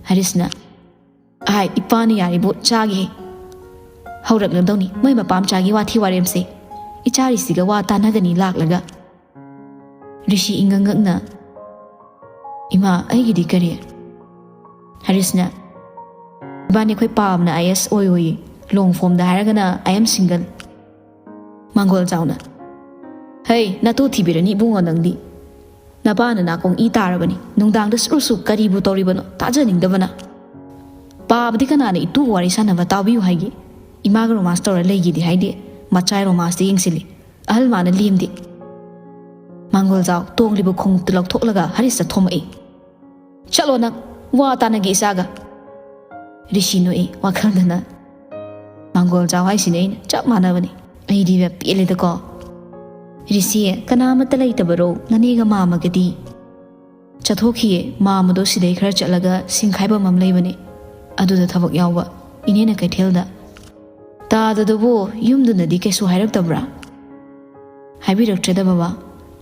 ꯍꯔꯤꯁꯅ, "ꯑꯍꯥꯏ, ꯏꯄꯥꯅ ꯌꯥꯔꯤꯕꯨ ꯆꯥꯒꯦ꯫ ꯍꯧꯔꯛꯂꯗꯧꯅꯤ ꯃꯣꯏ ꯃꯄꯥ ꯃꯆꯥꯒꯤ ꯋꯥꯊꯤ ꯋꯥꯔꯦꯝꯁꯦ꯫ ꯏꯆꯥꯔꯤꯁꯤꯒ ꯋꯥ ꯇꯥꯟꯅꯒꯅꯤ ꯂꯥꯛꯂꯒ꯫" ꯔꯤꯁꯤ ꯏꯉꯛ ꯉꯛꯅ, "ꯏꯃꯥ, ꯑꯩꯒꯤꯗꯤ ꯀꯔꯤ?" ꯍꯔꯤꯁꯅ, "ꯏꯕꯥꯅꯤ ꯑꯩꯈꯣꯏ ꯄꯥꯕꯅ ꯑꯥꯏ ꯑꯦꯁ ꯑꯣꯏ ꯑꯣꯏꯌꯦ, ꯂꯣꯡ ꯐꯣꯝꯗ ꯍꯥꯏꯔꯒꯅ ꯑꯥꯏ ꯑꯦꯝ ꯁꯤꯡꯒꯜ꯫" ꯃꯥꯡꯒꯣꯜ ꯆꯥꯎꯅ, "ꯍꯩ, ꯅꯇꯨ ꯊꯤꯕꯤꯔꯅꯤ ꯏꯕꯨꯡꯉꯣ ꯅꯪꯗꯤ꯫ ꯅꯄꯥꯅ ꯅꯥꯀꯣꯡ ꯏ ꯇꯥꯔꯕꯅꯤ, ꯅꯨꯡꯗꯥꯡꯗ ꯁꯨꯔꯨ ꯁꯨ ꯀꯔꯤꯕꯨ ꯇꯧꯔꯤꯕꯅꯣ ꯇꯥꯖꯅꯤꯡꯗꯕꯅ꯫ ꯄꯥꯕꯗꯤ ꯀꯅꯥꯅ ꯏꯇꯨ ꯋꯥꯔꯤ ꯁꯥꯟꯅꯕ ꯇꯥꯕꯤꯌꯨ ꯍꯥꯏꯒꯦ? ꯏꯃꯥꯒ ꯔꯣꯃꯥꯟꯁ ꯇꯧꯔ ꯂꯩꯒꯦꯗꯤ ꯍꯥꯏꯗꯦ, ꯃꯆꯥꯏ ꯔꯣꯃꯥꯟꯁꯇ ꯌꯦꯡꯁꯤꯜꯂꯤ꯫ ꯑꯍꯜ ꯃꯥꯅ ꯂꯦꯝꯗꯦ꯫" ꯃꯥꯡꯒꯣꯜꯖꯥꯎ ꯇꯣꯡꯂꯤꯕ ꯈꯣꯡꯎꯞꯇꯨ ꯂꯧꯊꯣꯛꯂꯒ ꯍꯔꯤꯁꯇ ꯊꯣꯝꯃꯛꯏ꯫ "ꯆꯠꯂꯣ ꯅꯪ, ꯋꯥ ꯇꯥꯅꯒꯦ ꯏꯆꯥꯒ꯫" ꯔꯤꯁꯤ ꯅꯣꯛꯏ ꯋꯥꯈꯜꯗꯅ꯫ ꯃꯥꯡꯒꯣꯜ ꯖꯥꯎ ꯍꯥꯏꯁꯤꯅꯦ ꯑꯩꯅ ꯆꯞ ꯃꯥꯟꯅꯕꯅꯤ꯫ ꯑꯩꯗꯤꯕ ꯄꯦꯜꯂꯦꯗꯀꯣ꯫ ꯔꯤꯁꯤ, ꯀꯅꯥ ꯑꯃꯠꯇ ꯂꯩꯇꯕꯔꯣ ꯅꯅꯦꯒ ꯃꯥꯃꯒꯗꯤ? ꯆꯠꯊꯣꯛꯈꯤꯌꯦ, ꯃꯥꯃꯗꯣ ꯁꯤꯗꯩ ꯈꯔ ꯆꯠꯂꯒ ꯁꯤꯡꯈꯥꯏꯕꯝ ꯑꯃ ꯂꯩꯕꯅꯦ, ꯑꯗꯨꯗ ꯊꯕꯛ ꯌꯥꯎꯕ꯫ ꯏꯅꯦꯅ ꯀꯩꯊꯦꯜꯗ꯫ ꯇꯥꯗꯗꯨꯕꯨ ꯌꯨꯝꯗꯨꯅꯗꯤ ꯀꯩꯁꯨ ꯍꯥꯏꯔꯛꯇꯕ꯭ꯔꯥ? ꯍꯥꯏꯕꯤꯔꯛꯇ꯭ꯔꯦꯗ ꯕꯕꯥ,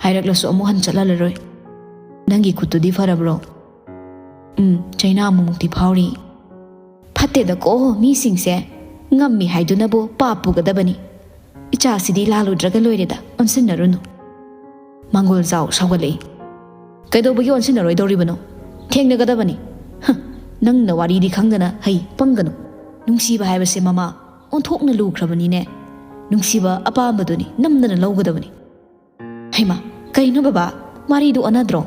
ꯍꯥꯏꯔꯛꯂꯁꯨ ꯑꯃꯨꯛ ꯍꯟ ꯆꯠꯍꯜꯂꯔꯣꯏ꯫ ꯅꯪꯒꯤ ꯈꯨꯠꯇꯨꯗꯤ ꯐꯔꯕ꯭ꯔꯣ? ꯎꯝ, ꯆꯩꯅꯥ ꯑꯃꯨꯛꯃꯨꯛꯇꯤ ꯐꯥꯎꯔꯤ꯫ ꯐꯠꯇꯦꯗꯀꯣ ꯃꯤꯁꯤꯡꯁꯦ, ꯉꯝꯃꯤ ꯍꯥꯏꯗꯨꯅꯕꯨ ꯄꯥꯞ ꯄꯨꯒꯗꯕꯅꯤ꯫ ꯏꯆꯥꯁꯤꯗꯤ ꯂꯥꯜꯂꯨꯗ꯭ꯔꯒ ꯂꯣꯏꯔꯦꯗ, ꯑꯣꯟꯁꯤꯟꯅꯔꯨꯅꯨ꯫ ꯃꯥꯡꯒꯣꯜ ꯖꯥꯎ ꯁꯥꯎꯒꯠꯂꯛꯏ꯫ ꯀꯩꯗꯧꯕꯒꯤ ꯑꯣꯟꯁꯤꯟꯅꯔꯣꯏꯗꯧꯔꯤꯕꯅꯣ? ꯊꯦꯡꯅꯒꯗꯕꯅꯤ꯫ ꯍ, ꯅꯪꯅ ꯋꯥꯔꯤꯗꯤ ꯈꯪꯗꯅ ꯍꯩ ꯄꯪꯒꯅꯨ꯫ ꯅꯨꯡꯁꯤꯕ ꯍꯥꯏꯕꯁꯦ ꯃꯃꯥ ꯑꯣꯟꯊꯣꯛꯅ ꯂꯨꯈ꯭ꯔꯕꯅꯤꯅꯦ꯫ ꯅꯨꯡꯁꯤꯕ ꯑꯄꯥꯝꯕꯗꯨꯅꯤ ꯅꯝꯗꯅ ꯂꯧꯒꯗꯕꯅꯤ꯫ ꯍꯩꯃꯥ, ꯀꯩꯅꯣ ꯕꯕꯥ, ꯋꯥꯔꯤꯗꯨ ꯑꯣꯟꯅꯗ꯭ꯔꯣ?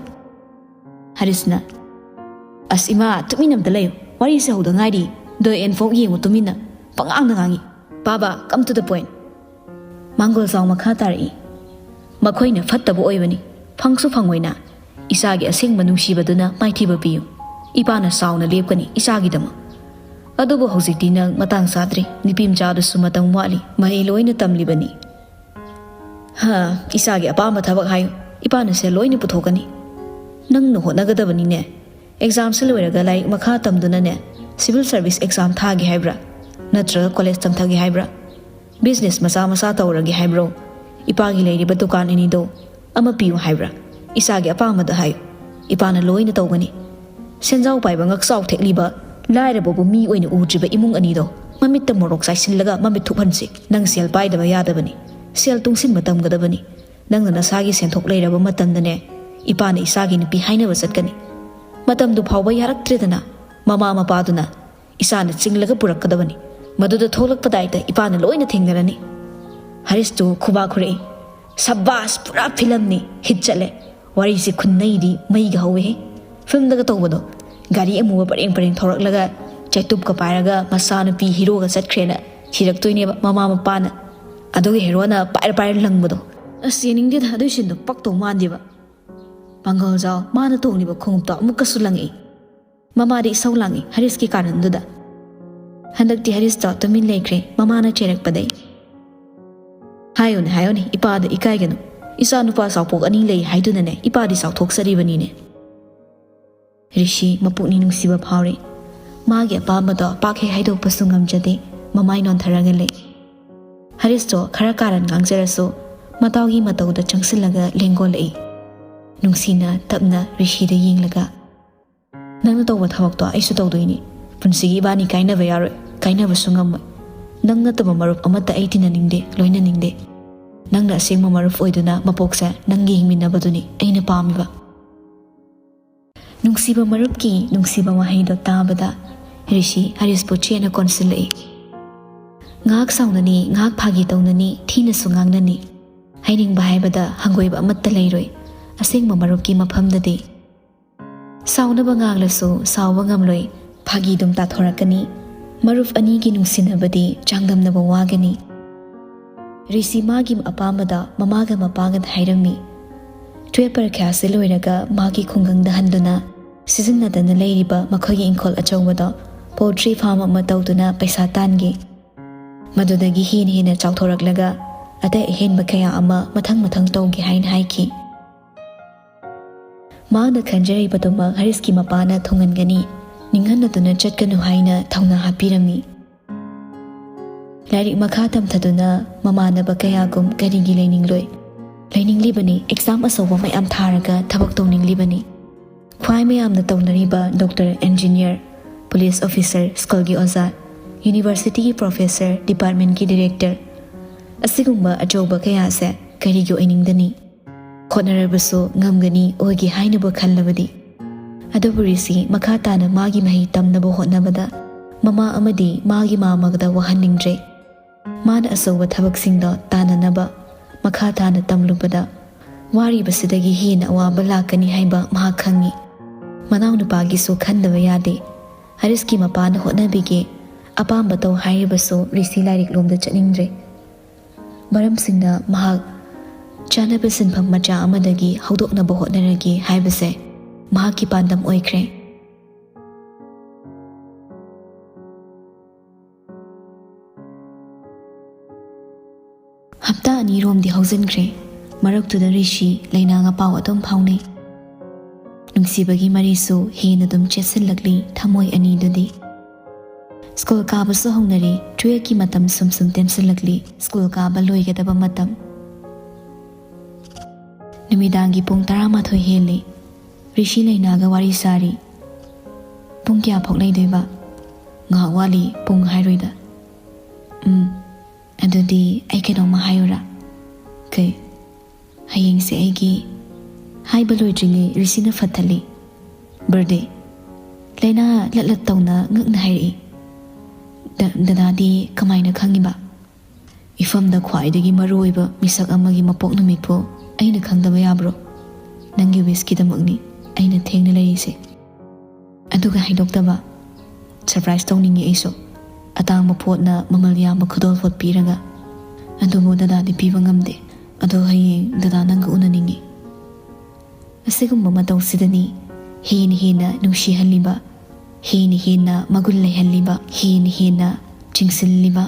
ꯍꯔꯤꯁꯅ, ꯑꯁ ꯏꯃꯥ, ꯇꯨꯃꯤꯟ ꯑꯝꯇ ꯂꯩꯌꯨ, ꯋꯥꯔꯤꯁꯦ ꯍꯧꯗ ꯉꯥꯏꯔꯤ꯫ ꯗꯣ ꯑꯦꯟ ꯐꯣꯛ ꯌꯦꯡꯉꯨ ꯇꯨꯃꯤꯟꯅ, ꯄꯉꯥꯡꯗ ꯉꯥꯡꯉꯤ꯫ ꯕꯥꯕꯥ, come to the point꯫ ꯃꯥꯡꯒꯣꯜ ꯖꯥꯎ ꯃꯈꯥ ꯇꯥꯔꯛꯏ꯫ ꯃꯈꯣꯏꯅ ꯐꯠꯇꯕ ꯑꯣꯏꯕꯅꯤ, ꯐꯪꯁꯨ ꯐꯪꯉꯣꯏꯅ꯫ ꯏꯆꯥꯒꯤ ꯑꯁꯦꯡꯕ ꯅꯨꯡꯁꯤꯕꯗꯨꯅ ꯃꯥꯏꯊꯤꯕ ꯄꯤꯌꯨ꯫ ꯏꯄꯥꯅ ꯆꯥꯎꯅ ꯂꯦꯞꯀꯅꯤ ꯏꯆꯥꯒꯤꯗꯃꯛ꯫ ꯑꯗꯨꯕꯨ ꯍꯧꯖꯤꯛꯇꯤ ꯅꯪ ꯃꯇꯥꯡ ꯆꯥꯗ꯭ꯔꯤ, ꯅꯨꯄꯤ ꯃꯆꯥꯗꯨꯁꯨ ꯃꯇꯝ ꯋꯥꯠꯂꯤ, ꯃꯍꯩ ꯂꯣꯏꯅ ꯇꯝꯂꯤꯕꯅꯤ꯫ ꯍꯥ, ꯏꯆꯥꯒꯤ ꯑꯄꯥꯝꯕ ꯊꯕꯛ ꯍꯥꯏꯌꯨ, ꯏꯄꯥꯅ ꯁꯦꯜ ꯂꯣꯏꯅ ꯄꯨꯊꯣꯛꯀꯅꯤ꯫ ꯅꯪꯅ ꯍꯣꯠꯅꯒꯗꯕꯅꯤꯅꯦ꯫ ꯑꯦꯛꯖꯥꯝꯁꯦ ꯂꯣꯏꯔꯒ ꯂꯥꯏꯔꯤꯛ ꯃꯈꯥ ꯇꯝꯗꯨꯅꯅꯦ, ꯁꯤꯚꯤꯜ ꯁꯔꯚꯤꯁ ꯑꯦꯛꯖꯥꯝ ꯊꯥꯒꯦ ꯍꯥꯏꯕ꯭ꯔꯥ? ꯅꯠꯇ꯭ꯔꯒ ꯀꯣꯂꯦꯖ ꯇꯝꯊꯒꯦ ꯍꯥꯏꯕ꯭ꯔꯥ? ꯕꯤꯖꯤꯅꯦꯁ ꯃꯆꯥ ꯃꯆꯥ ꯇꯧꯔꯒꯦ ꯍꯥꯏꯕ꯭ꯔꯣ? ꯏꯄꯥꯒꯤ ꯂꯩꯔꯤꯕ ꯗꯨꯀꯥꯟ ꯑꯅꯤꯗꯣ ꯑꯃ ꯄꯤꯌꯨ ꯍꯥꯏꯕ꯭ꯔꯥ? ꯏꯆꯥꯒꯤ ꯑꯄꯥꯝꯕꯗ ꯍꯥꯏꯌꯨ, ꯏꯄꯥꯅ ꯂꯣꯏꯅ ꯇꯧꯒꯅꯤ꯫ ꯁꯦꯟꯖꯥꯎ ꯄꯥꯏꯕ ꯉꯛꯆꯥꯎ ꯊꯦꯛꯂꯤꯕ, ꯂꯥꯏꯔꯕꯕꯨ ꯃꯤ ꯑꯣꯏꯅ ꯎꯗ꯭ꯔꯤꯕ ꯏꯃꯨꯡ ꯑꯅꯤꯗꯣ ꯃꯃꯤꯠꯇ ꯃꯣꯔꯣꯛ ꯆꯥꯏꯁꯤꯜꯂꯒ ꯃꯃꯤꯠ ꯊꯨꯞꯍꯟꯁꯤ꯫ ꯅꯪ ꯁꯦꯜ ꯄꯥꯏꯗꯕ ꯌꯥꯗꯕꯅꯤ, ꯁꯦꯜ ꯇꯨꯡꯁꯤꯟꯕ ꯇꯝꯒꯗꯕꯅꯤ꯫ ꯅꯪꯅ ꯅꯁꯥꯒꯤ ꯁꯦꯟꯊꯣꯛ ꯂꯩꯔꯕ ꯃꯇꯝꯗꯅꯦ, ꯏꯄꯥꯅ ꯏꯆꯥꯒꯤ ꯅꯨꯄꯤ ꯍꯥꯏꯅꯕ ꯆꯠꯀꯅꯤ꯫ ꯃꯇꯝꯗꯨ ꯐꯥꯎꯕ ꯌꯥꯔꯛꯇ꯭ꯔꯦꯗꯅ, ꯃꯃꯥ ꯃꯄꯥꯗꯨꯅ ꯏꯁꯥꯅ ꯆꯤꯡꯂꯒ ꯄꯨꯔꯛꯀꯗꯕꯅꯤ꯫ ꯃꯗꯨꯗ ꯊꯣꯛꯂꯛꯄꯗꯥꯏꯗ ꯏꯄꯥꯅ ꯂꯣꯏꯅ ꯊꯦꯡꯅꯔꯅꯤ꯫ ꯍꯔꯤꯁꯇꯨ ꯈꯨꯕꯥꯛ ꯈꯨꯔꯛꯏ꯫ ꯁꯕꯥꯁ, ꯄꯨꯔꯥ ꯐꯤꯂꯝꯅꯤ, ꯍꯤꯠ ꯆꯠꯂꯦ꯫ ꯋꯥꯔꯤꯁꯦ ꯈꯨꯟꯅꯩꯗꯤ ꯃꯩꯒ ꯍꯧꯋꯦꯍꯦ꯫ ꯐꯤꯂꯝꯗꯒ ꯇꯧꯕꯗꯣ, ꯒꯥꯔꯤ ꯑꯃꯨꯕ ꯄꯔꯦꯡ ꯄꯔꯦꯡ ꯊꯧꯔꯛꯂꯒ ꯆꯩꯇꯨꯞꯀ ꯄꯥꯏꯔꯒ ꯃꯆꯥꯅꯨꯄꯤ ꯍꯤꯔꯣꯒ ꯆꯠꯈ꯭ꯔꯦꯅ ꯊꯤꯔꯛꯇꯣꯏꯅꯦꯕ ꯃꯃꯥ ꯃꯄꯥꯅ꯫ ꯑꯗꯨꯒ ꯍꯦꯔꯣꯅ ꯄꯥꯏꯔ ꯄꯥꯏꯔ ꯂꯪꯕꯗꯣ꯫ ꯑꯁ, ꯌꯦꯡꯅꯤꯡꯗꯦꯗ ꯑꯗꯨꯏ ꯁꯤꯟꯗꯣ, ꯄꯛꯇꯧ ꯃꯥꯟꯗꯦꯕ꯫ ꯃꯥꯡꯒꯣꯜ ꯖꯥꯎ ꯃꯥꯅ ꯇꯣꯡꯂꯤꯕ ꯈꯣꯡꯎꯞꯇꯣ ꯑꯃꯨꯛꯀꯁꯨ ꯂꯪꯉꯛꯏ꯫ ꯃꯃꯥꯗꯤ ꯏꯁꯧ ꯂꯥꯡꯉꯤ ꯍꯔꯤꯁꯀꯤ ꯀꯥꯔꯟꯗꯨꯗ꯫ ꯍꯟꯗꯛꯇꯤ ꯍꯔꯤꯁꯇꯣ ꯇꯨꯃꯤꯟ ꯂꯩꯈ꯭ꯔꯦ, ꯃꯃꯥꯅ ꯆꯩꯔꯛꯄꯗꯩ꯫ "ꯍꯥꯏꯌꯨꯅꯦ, ꯍꯥꯏꯌꯨꯅꯦ, ꯏꯄꯥꯗ ꯏꯀꯥꯏꯒꯅꯨ꯫ ꯏꯆꯥ ꯅꯨꯄꯥ ꯆꯥꯎꯄꯣꯛ ꯑꯅꯤ ꯂꯩ ꯍꯥꯏꯗꯨꯅꯅꯦ, ꯏꯄꯥꯗꯤ ꯆꯥꯎꯊꯣꯛꯆꯔꯤꯕꯅꯤꯅꯦ꯫" ꯔꯤꯁꯤ ꯃꯄꯨꯛꯅꯤꯡ ꯅꯨꯡꯁꯤꯕ ꯐꯥꯎꯔꯦ꯫ ꯃꯥꯒꯤ ꯑꯄꯥꯝꯕꯗꯣ ꯄꯥꯛ ꯍꯦꯛ ꯍꯥꯏꯗꯣꯛꯄꯁꯨ ꯉꯝꯖꯗꯦ, ꯃꯃꯥꯏ ꯅꯣꯟꯊꯔꯒ ꯂꯩ꯫ ꯍꯔꯤꯁꯇꯣ ꯈꯔ ꯀꯥꯔꯟ ꯉꯥꯡꯖꯔꯁꯨ, ꯃꯇꯥꯎꯒꯤ ꯃꯇꯧꯗ ꯆꯪꯁꯤꯜꯂꯒ ꯂꯦꯡꯒꯣꯜꯂꯛꯏ꯫ ꯅꯨꯡꯁꯤꯅ ꯇꯞꯅ ꯔꯤꯁꯤꯗ ꯌꯦꯡꯂꯒ, "ꯅꯪꯅ ꯇꯧꯕ ꯊꯕꯛꯇꯣ ꯑꯩꯁꯨ ꯇꯧꯗꯣꯏꯅꯤ꯫ ꯄꯨꯟꯁꯤꯒꯤ ꯏꯕꯥꯅꯤ ꯀꯥꯏꯅꯕ ꯌꯥꯔꯣꯏ, ꯀꯥꯏꯅꯕꯁꯨ ꯉꯝꯃꯣꯏ꯫ ꯅꯪ ꯅꯠꯇꯕ ꯃꯔꯨꯞ ꯑꯃꯠꯇ ꯑꯩ ꯇꯤꯟꯅꯅꯤꯡꯗꯦ, ꯂꯣꯏꯅꯅꯤꯡꯗꯦ꯫ ꯅꯪꯅ ꯑꯁꯦꯡꯕ ꯃꯔꯨꯞ ꯑꯣꯏꯗꯨꯅ ꯃꯄꯣꯛꯁꯦ ꯅꯪꯒꯤ ꯍꯤꯡꯃꯤꯟꯅꯕꯗꯨꯅꯤ ꯑꯩꯅ ꯄꯥꯝꯃꯤꯕ꯫" ꯅꯨꯡꯁꯤꯕ ꯃꯔꯨꯞꯀꯤ ꯅꯨꯡꯁꯤꯕ ꯋꯥꯍꯩꯗꯣ ꯇꯥꯕꯗ ꯔꯤꯁꯤ ꯍꯔꯤꯁꯄꯨ ꯆꯦꯠꯅ ꯀꯣꯟꯁꯤꯜꯂꯛꯏ꯫ ꯉꯥꯏꯍꯥꯛ ꯁꯥꯎꯅꯅꯤ, ꯉꯥꯏꯍꯥꯛ ꯐꯥꯒꯤ ꯇꯧꯅꯅꯤ, ꯊꯤꯅꯁꯨ ꯉꯥꯡꯅꯅꯤ꯫ ꯍꯥꯏꯅꯤꯡꯕ ꯍꯥꯏꯕꯗ ꯍꯪꯒꯣꯏꯕ ꯑꯃꯠꯇ ꯂꯩꯔꯣꯏ, ꯑꯁꯦꯡꯕ ꯃꯔꯨꯞꯀꯤ ꯃꯐꯝꯗꯗꯤ꯫ ꯁꯥꯎꯅꯕ ꯉꯥꯡꯂꯁꯨ ꯁꯥꯎꯕ ꯉꯝꯂꯣꯏ, ꯐꯥꯒꯤ ꯑꯗꯨꯝ ꯇꯥꯊꯣꯔꯛꯀꯅꯤ꯫ ꯃꯔꯨꯞ ꯑꯅꯤꯒꯤ ꯅꯨꯡꯁꯤꯅꯕꯗꯤ ꯆꯥꯡꯗꯝꯅꯕ ꯋꯥꯒꯅꯤ꯫ ꯔꯤꯁꯤ ꯃꯥꯒꯤ ꯑꯄꯥꯝꯕꯗ ꯃꯃꯥꯒ ꯃꯄꯥꯒꯗ ꯍꯥꯏꯔꯝꯃꯤ꯫ ꯇꯨꯌꯦꯜꯞ ꯄꯔꯤꯈ꯭ꯌꯥꯁꯦ ꯂꯣꯏꯔꯒ ꯃꯥꯒꯤ ꯈꯨꯡꯒꯪꯗ ꯍꯟꯗꯨꯅ ꯁꯤꯖꯤꯟꯅꯗꯅ ꯂꯩꯔꯤꯕ ꯃꯈꯣꯏꯒꯤ ꯏꯪꯈꯣꯜ ꯑꯆꯧꯕꯗꯣ ꯄꯣꯜꯇ꯭ꯔꯤ ꯐꯥꯔꯝ ꯑꯃ ꯇꯧꯗꯨꯅ ꯄꯩꯁꯥ ꯇꯥꯟꯒꯦ꯫ ꯃꯗꯨꯗꯒꯤ ꯍꯦꯟꯅ ꯍꯦꯟꯅ ꯆꯥꯎꯊꯣꯔꯛꯂꯒ ꯑꯇꯩ ꯑꯍꯦꯟꯕ ꯀꯌꯥ ꯑꯃ ꯃꯊꯪ ꯃꯊꯪ ꯇꯧꯒꯦ ꯍꯥꯏꯅ ꯍꯥꯏꯈꯤ꯫ ꯃꯍꯥꯛꯅ ꯈꯟꯖꯔꯤꯕꯗꯨꯃꯛ ꯍꯔꯤꯁꯀꯤ ꯃꯄꯥꯅ ꯊꯨꯡꯍꯟꯒꯅꯤ, ꯅꯤꯡꯍꯟꯅꯗꯨꯅ ꯆꯠꯀꯅꯨ ꯍꯥꯏꯅ ꯊꯧꯅꯥ ꯍꯥꯞꯄꯤꯔꯝꯃꯤ꯫ ꯂꯥꯏꯔꯤꯛ ꯃꯈꯥ ꯇꯝꯊꯗꯨꯅ ꯃꯃꯥꯟꯅꯕ ꯀꯌꯥꯒꯨꯝ ꯀꯔꯤꯒꯤ ꯂꯩꯅꯤꯡꯂꯣꯏ? ꯂꯩꯅꯤꯡꯂꯤꯕꯅꯤ, ꯑꯦꯛꯖꯥꯝ ꯑꯆꯧꯕ ꯃꯌꯥꯝ ꯊꯥꯔꯒ ꯊꯕꯛ ꯇꯧꯅꯤꯡꯂꯤꯕꯅꯤ꯫ ꯈ꯭ꯋꯥꯏ ꯃꯌꯥꯝꯅ ꯇꯧꯅꯔꯤꯕ ꯗꯣꯛꯇꯔ, ꯏꯟꯖꯤꯅꯤꯌꯔ, ꯄꯨꯂꯤꯁ ꯑꯣꯐꯤꯁꯔ, ꯁ꯭ꯀꯨꯜꯒꯤ ꯑꯣꯖꯥ, ꯌꯨꯅꯤꯚꯔꯁꯤꯇꯤꯒꯤ ꯄ꯭ꯔꯣꯐꯦꯁꯔ, ꯗꯤꯄꯥꯔꯠꯃꯦꯟꯠꯀꯤ ꯗꯤꯔꯦꯛꯇꯔ, ꯑꯁꯤꯒꯨꯝꯕ ꯑꯆꯧꯕ ꯀꯌꯥꯁꯦ ꯀꯔꯤꯒꯤ ꯑꯣꯏꯅꯤꯡꯗꯅꯤ? ꯍꯣꯠꯅꯔꯕꯁꯨ ꯉꯝꯒꯅꯤ, ꯑꯣꯏꯒꯦ ꯍꯥꯏꯅꯕꯨ ꯈꯜꯂꯕꯗꯤ꯫ ꯑꯗꯨꯕꯨ ꯔꯤꯁꯤ ꯃꯈꯥ ꯇꯥꯅ ꯃꯥꯒꯤ ꯃꯍꯩ ꯇꯝꯅꯕ ꯍꯣꯠꯅꯕꯗ ꯃꯃꯥ ꯑꯃꯗꯤ ꯃꯥꯒꯤ ꯃꯥꯝꯃꯒꯗ ꯋꯥꯍꯟꯅꯤꯡꯗ꯭ꯔꯦ꯫ ꯃꯥꯅ ꯑꯆꯧꯕ ꯊꯕꯛꯁꯤꯡꯗꯣ ꯇꯥꯟꯅꯅꯕ ꯃꯈꯥ ꯇꯥꯅ ꯇꯝꯂꯨꯕꯗ ꯋꯥꯔꯤꯕꯁꯤꯗꯒꯤ ꯍꯦꯟꯅ ꯑꯋꯥꯕ ꯂꯥꯛꯀꯅꯤ ꯍꯥꯏꯕ ꯃꯍꯥꯛ ꯈꯪꯏ꯫ ꯃꯅꯥꯎꯅꯨꯄꯥꯒꯤꯁꯨ ꯈꯟꯗꯕ ꯌꯥꯗꯦ꯫ ꯍꯔꯤꯁꯀꯤ ꯃꯄꯥꯅ ꯍꯣꯠꯅꯕꯤꯒꯦ, ꯑꯄꯥꯝꯕ ꯇꯧ ꯍꯥꯏꯔꯤꯕꯁꯨ ꯔꯤꯁꯤ ꯂꯥꯏꯔꯤꯛ ꯂꯣꯝꯗ ꯆꯠꯅꯤꯡꯗ꯭ꯔꯦ꯫ ꯃꯔꯝꯁꯤꯡꯅ ꯃꯍꯥꯛ ꯆꯥꯅꯕ ꯁꯤꯟꯐꯝ ꯃꯆꯥ ꯑꯃꯗꯒꯤ ꯍꯧꯗꯣꯛꯅꯕ ꯍꯣꯠꯅꯔꯒꯦ ꯍꯥꯏꯕꯁꯦ ꯃꯍꯥꯛꯀꯤ ꯄꯥꯟꯗꯝ ꯑꯣꯏꯈ꯭ꯔꯦ꯫ ꯃꯤꯔꯣꯝꯗꯤ ꯍꯧꯖꯤꯟꯈ꯭ꯔꯦ꯫ ꯃꯔꯛꯇꯨꯗ ꯔꯤꯁꯤ ꯂꯩꯅꯥꯒ ꯄꯥꯎ ꯑꯗꯨꯝ ꯐꯥꯎꯅꯩ꯫ ꯅꯨꯡꯁꯤꯕꯒꯤ ꯃꯔꯤꯁꯨ ꯍꯦꯟꯅ ꯑꯗꯨꯝ ꯆꯦꯠꯁꯤꯜꯂꯛꯂꯤ ꯊꯃꯣꯏ ꯑꯅꯤꯗꯨꯗꯤ꯫ ꯁ꯭ꯀꯨꯜ ꯀꯥꯕꯁꯨ ꯍꯧꯅꯔꯦ꯫ ꯇꯨꯌꯦꯜꯐꯀꯤ ꯃꯇꯝ ꯁꯨꯝ ꯁꯨꯝ ꯇꯦꯟꯁꯤꯜꯂꯛꯂꯤ꯫ ꯁ꯭ꯀꯨꯜ ꯀꯥꯕ ꯂꯣꯏꯒꯗꯕ ꯃꯇꯝ꯫ ꯅꯨꯃꯤꯗꯥꯡꯒꯤ ꯄꯨꯡ ꯇꯔꯥꯃꯥꯊꯣꯏ ꯍꯦꯜꯂꯤ꯫ ꯔꯤꯁꯤ ꯂꯩꯅꯥꯒ ꯋꯥꯔꯤ ꯁꯥꯔꯤ꯫ "ꯄꯨꯡ ꯀꯌꯥ ꯐꯥꯎ ꯂꯩꯗꯣꯏꯕ?" "ꯉꯥꯏꯍꯥꯛ ꯋꯥꯠꯂꯤ, ꯄꯨꯡ ꯍꯥꯏꯔꯣꯏꯗ꯫" "ꯎꯝ, ꯑꯗꯨꯗꯤ ꯑꯩ ꯀꯩꯅꯣꯝꯃ ꯍꯥꯏꯌꯨꯔꯥ?" "ꯀꯩ?" "ꯍꯌꯦꯡꯁꯦ ꯑꯩꯒꯤ꯫" ꯍꯥꯏꯕ ꯂꯣꯏꯗ꯭ꯔꯤꯉꯩ ꯔꯤꯁꯤꯅ ꯐꯠ ꯊꯠꯂꯤ꯫ "ꯕꯔꯗꯦ?" ꯂꯩꯅꯥ ꯂꯠ ꯂꯠ ꯇꯧꯅ ꯉꯛꯅ ꯍꯥꯏꯔꯛꯏ꯫ "ꯗ-, ꯗꯗꯥꯗꯤ ꯀꯃꯥꯏꯅ ꯈꯪꯉꯤꯕ?" "ꯏꯐꯝꯗ ꯈ꯭ꯋꯥꯏꯗꯒꯤ ꯃꯔꯨꯑꯣꯏꯕ ꯃꯤꯁꯛ ꯑꯃꯒꯤ ꯃꯄꯣꯛ ꯅꯨꯃꯤꯠꯄꯨ ꯑꯩꯅ ꯈꯪꯗꯕ ꯌꯥꯕ꯭ꯔꯣ? ꯅꯪꯒꯤ ꯋꯤꯁꯀꯤꯗꯃꯛꯅꯤ ꯑꯩꯅ ꯊꯦꯡꯅ ꯂꯩꯔꯤꯁꯦ꯫" "ꯑꯗꯨꯒ ꯍꯥꯏꯗꯣꯛꯇꯕ?" "ꯁꯔꯄ꯭ꯔꯥꯏꯖ ꯇꯧꯅꯤꯡꯉꯤ ꯑꯩꯁꯨ, ꯑꯇꯥꯡꯕ ꯄꯣꯠꯅ ꯃꯃꯜ ꯌꯥꯝꯕ ꯈꯨꯗꯣꯜ ꯄꯣꯠ ꯄꯤꯔꯒ꯫ ꯑꯗꯨꯕꯨ ꯗꯗꯥꯗꯤ ꯄꯤꯕ ꯉꯝꯗꯦ꯫ ꯑꯗꯣ ꯍꯌꯦꯡ ꯗꯗꯥ ꯅꯪꯒ ꯎꯅꯅꯤꯡꯉꯤ꯫" ꯑꯁꯤꯒꯨꯝꯕ ꯃꯇꯧꯁꯤꯗꯅꯤ ꯍꯦꯟꯅ ꯍꯦꯟꯅ ꯅꯨꯡꯁꯤꯍꯜꯂꯤꯕ, ꯍꯦꯟꯅ ꯍꯦꯟꯅ ꯃꯒꯨꯟ ꯂꯩꯍꯜꯂꯤꯕ, ꯍꯦꯟꯅ ꯍꯦꯟꯅ ꯆꯤꯡꯁꯤꯜꯂꯤꯕ꯫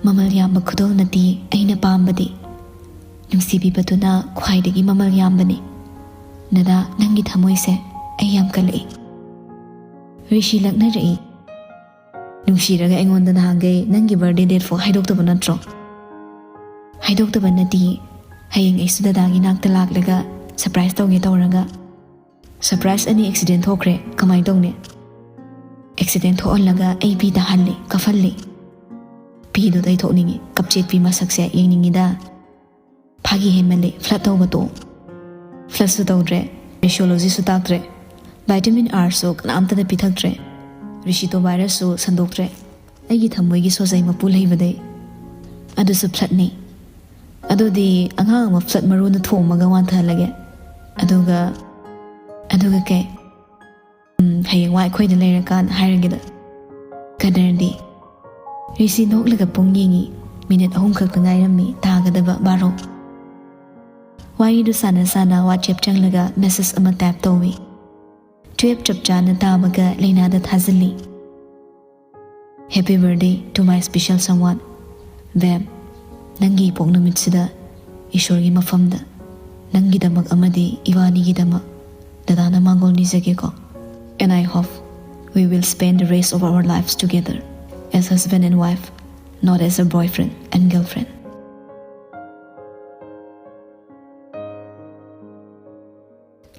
"ꯃꯃꯜ ꯌꯥꯝꯕ ꯈꯨꯗꯣꯜ ꯅꯠꯇꯦ ꯑꯩꯅ ꯄꯥꯝꯕꯗꯤ, ꯅꯨꯡꯁꯤꯕꯤꯕꯗꯨꯅ ꯈ꯭ꯋꯥꯏꯗꯒꯤ ꯃꯃꯜ ꯌꯥꯝꯕꯅꯤ꯫ ꯗꯗꯥ, ꯅꯪꯒꯤ ꯊꯃꯣꯏꯁꯦ ꯑꯩ ꯌꯥꯝ ꯀꯜꯂꯛꯏ꯫" ꯔꯤꯁꯤ ꯂꯛꯅꯔꯛꯏ꯫ "ꯅꯨꯡꯁꯤꯔꯒ ꯑꯩꯉꯣꯟꯗ ꯅꯍꯥꯟꯈꯩ ꯅꯪꯒꯤ ꯕꯥꯔꯗꯦ ꯗꯦꯠ ꯐꯥꯎ ꯍꯥꯏꯗꯣꯛꯇꯕ ꯅꯠꯇ꯭ꯔꯣ?" "ꯍꯥꯏꯗꯣꯛꯇꯕ ꯅꯠꯇꯤꯌꯦ꯫ ꯍꯌꯦꯡ ꯑꯩꯁꯨ ꯗꯗꯥꯒꯤ ꯅꯥꯛꯇ ꯂꯥꯛꯂꯒ ꯁꯔꯄ꯭ꯔꯥꯏꯖ ꯇꯧꯒꯦ ꯇꯧꯔꯒ ꯁꯔꯄ꯭ꯔꯥꯏꯖ ꯑꯅꯤ ꯑꯦꯛꯁꯤꯗꯦꯟ ꯊꯣꯛꯈ꯭ꯔꯦ꯫ ꯀꯃꯥꯏꯅ ꯇꯧꯅꯤ?" "ꯑꯦꯛꯁꯤꯗꯦꯟ ꯊꯣꯛꯍꯜꯂꯒ ꯑꯩ ꯄꯤ ꯇꯥꯍꯜꯂꯦ, ꯀꯞꯍꯜꯂꯦ꯫ ꯄꯤꯗꯣ ꯇꯩꯊꯣꯛꯅꯤꯡꯉꯤ, ꯀꯞꯆꯦꯠꯄꯤ ꯃꯁꯛꯁꯦ ꯌꯦꯡꯅꯤꯡꯉꯤꯗ꯫" "ꯐꯥꯒꯤ ꯍꯦꯟꯃꯜꯂꯦ, ꯐ꯭ꯂꯠ ꯇꯧꯕ ꯇꯣꯛꯑꯣ꯫" "ꯐ꯭ꯂꯠꯁꯨ ꯇꯧꯗ꯭ꯔꯦ, ꯔꯦꯁꯤꯌꯣꯂꯣꯖꯤꯁꯨ ꯇꯥꯛꯇ꯭ꯔꯦ, ꯚꯥꯏꯇꯥꯃꯤꯟ ꯑꯥꯔꯁꯨ ꯀꯅꯥꯝꯇꯗ ꯄꯤꯊꯛꯇ꯭ꯔꯦ, ꯔꯤꯁꯤꯇꯣ ꯚꯥꯏꯔꯁꯁꯨ ꯁꯟꯗꯣꯛꯇ꯭ꯔꯦ, ꯑꯩꯒꯤ ꯊꯃꯣꯏꯒꯤ ꯁꯣꯖꯩ ꯃꯄꯨ ꯂꯩꯕꯗꯩ ꯑꯗꯨꯁꯨ ꯐ꯭ꯂꯠꯅꯤ꯫ ꯑꯗꯨꯗꯤ ꯑꯉꯥꯡ ꯑꯃ ꯐ꯭ꯂꯠ ꯃꯔꯨꯅ ꯊꯣꯝꯃꯒ ꯋꯥꯟꯊꯍꯜꯂꯒꯦ꯫ ꯑꯗꯨꯒ, ꯑꯗꯨꯒ ꯀꯩ? ꯎꯝ, ꯍꯌꯦꯡꯋꯥꯏ ꯑꯩꯈꯣꯏꯗ ꯂꯩꯔꯀꯥꯟ ꯍꯥꯏꯔꯒꯦꯗ꯫" "ꯀꯗꯔꯗꯤ꯫" ꯔꯤꯁꯤ ꯅꯣꯛꯂꯒ ꯄꯨꯡ ꯌꯦꯡꯉꯤ꯫ ꯃꯤꯅꯤꯠ ꯑꯍꯨꯝ ꯈꯛꯇ ꯉꯥꯏꯔꯝꯃꯤ ꯇꯥꯒꯗꯕ ꯕꯥꯔꯣ꯫ ꯋꯥꯔꯤꯗꯨ ꯁꯥꯟꯅ ꯁꯥꯟꯅ WhatsApp ꯆꯪꯂꯒ ꯃꯦꯁꯦꯖ ꯑꯃ ꯇꯥꯏꯞ ꯇꯧꯏ꯫ ꯇꯨꯌꯦꯜꯐ ꯆꯞ ꯆꯥꯅ ꯇꯥꯕꯒ ꯂꯩꯅꯥꯗ ꯊꯥꯖꯤꯜꯂꯤ꯫ "Happy birthday to my special someone, ꯕꯦꯝ꯫ ꯅꯪꯒꯤ ꯏꯄꯣꯛ ꯅꯨꯃꯤꯠꯁꯤꯗ ꯏꯁꯣꯔꯒꯤ ꯃꯐꯝꯗ ꯅꯪꯒꯤꯗꯃꯛ ꯑꯃꯗꯤ ꯏꯕꯥꯅꯤꯒꯤꯗꯃꯛ ꯗꯗꯥꯅ ꯃꯥꯡꯒꯣꯜ ꯅꯤꯖꯒꯦꯀꯣ꯫ And I hope we will spend the rest of our lives together as husband and wife, not as a boyfriend and girlfriend.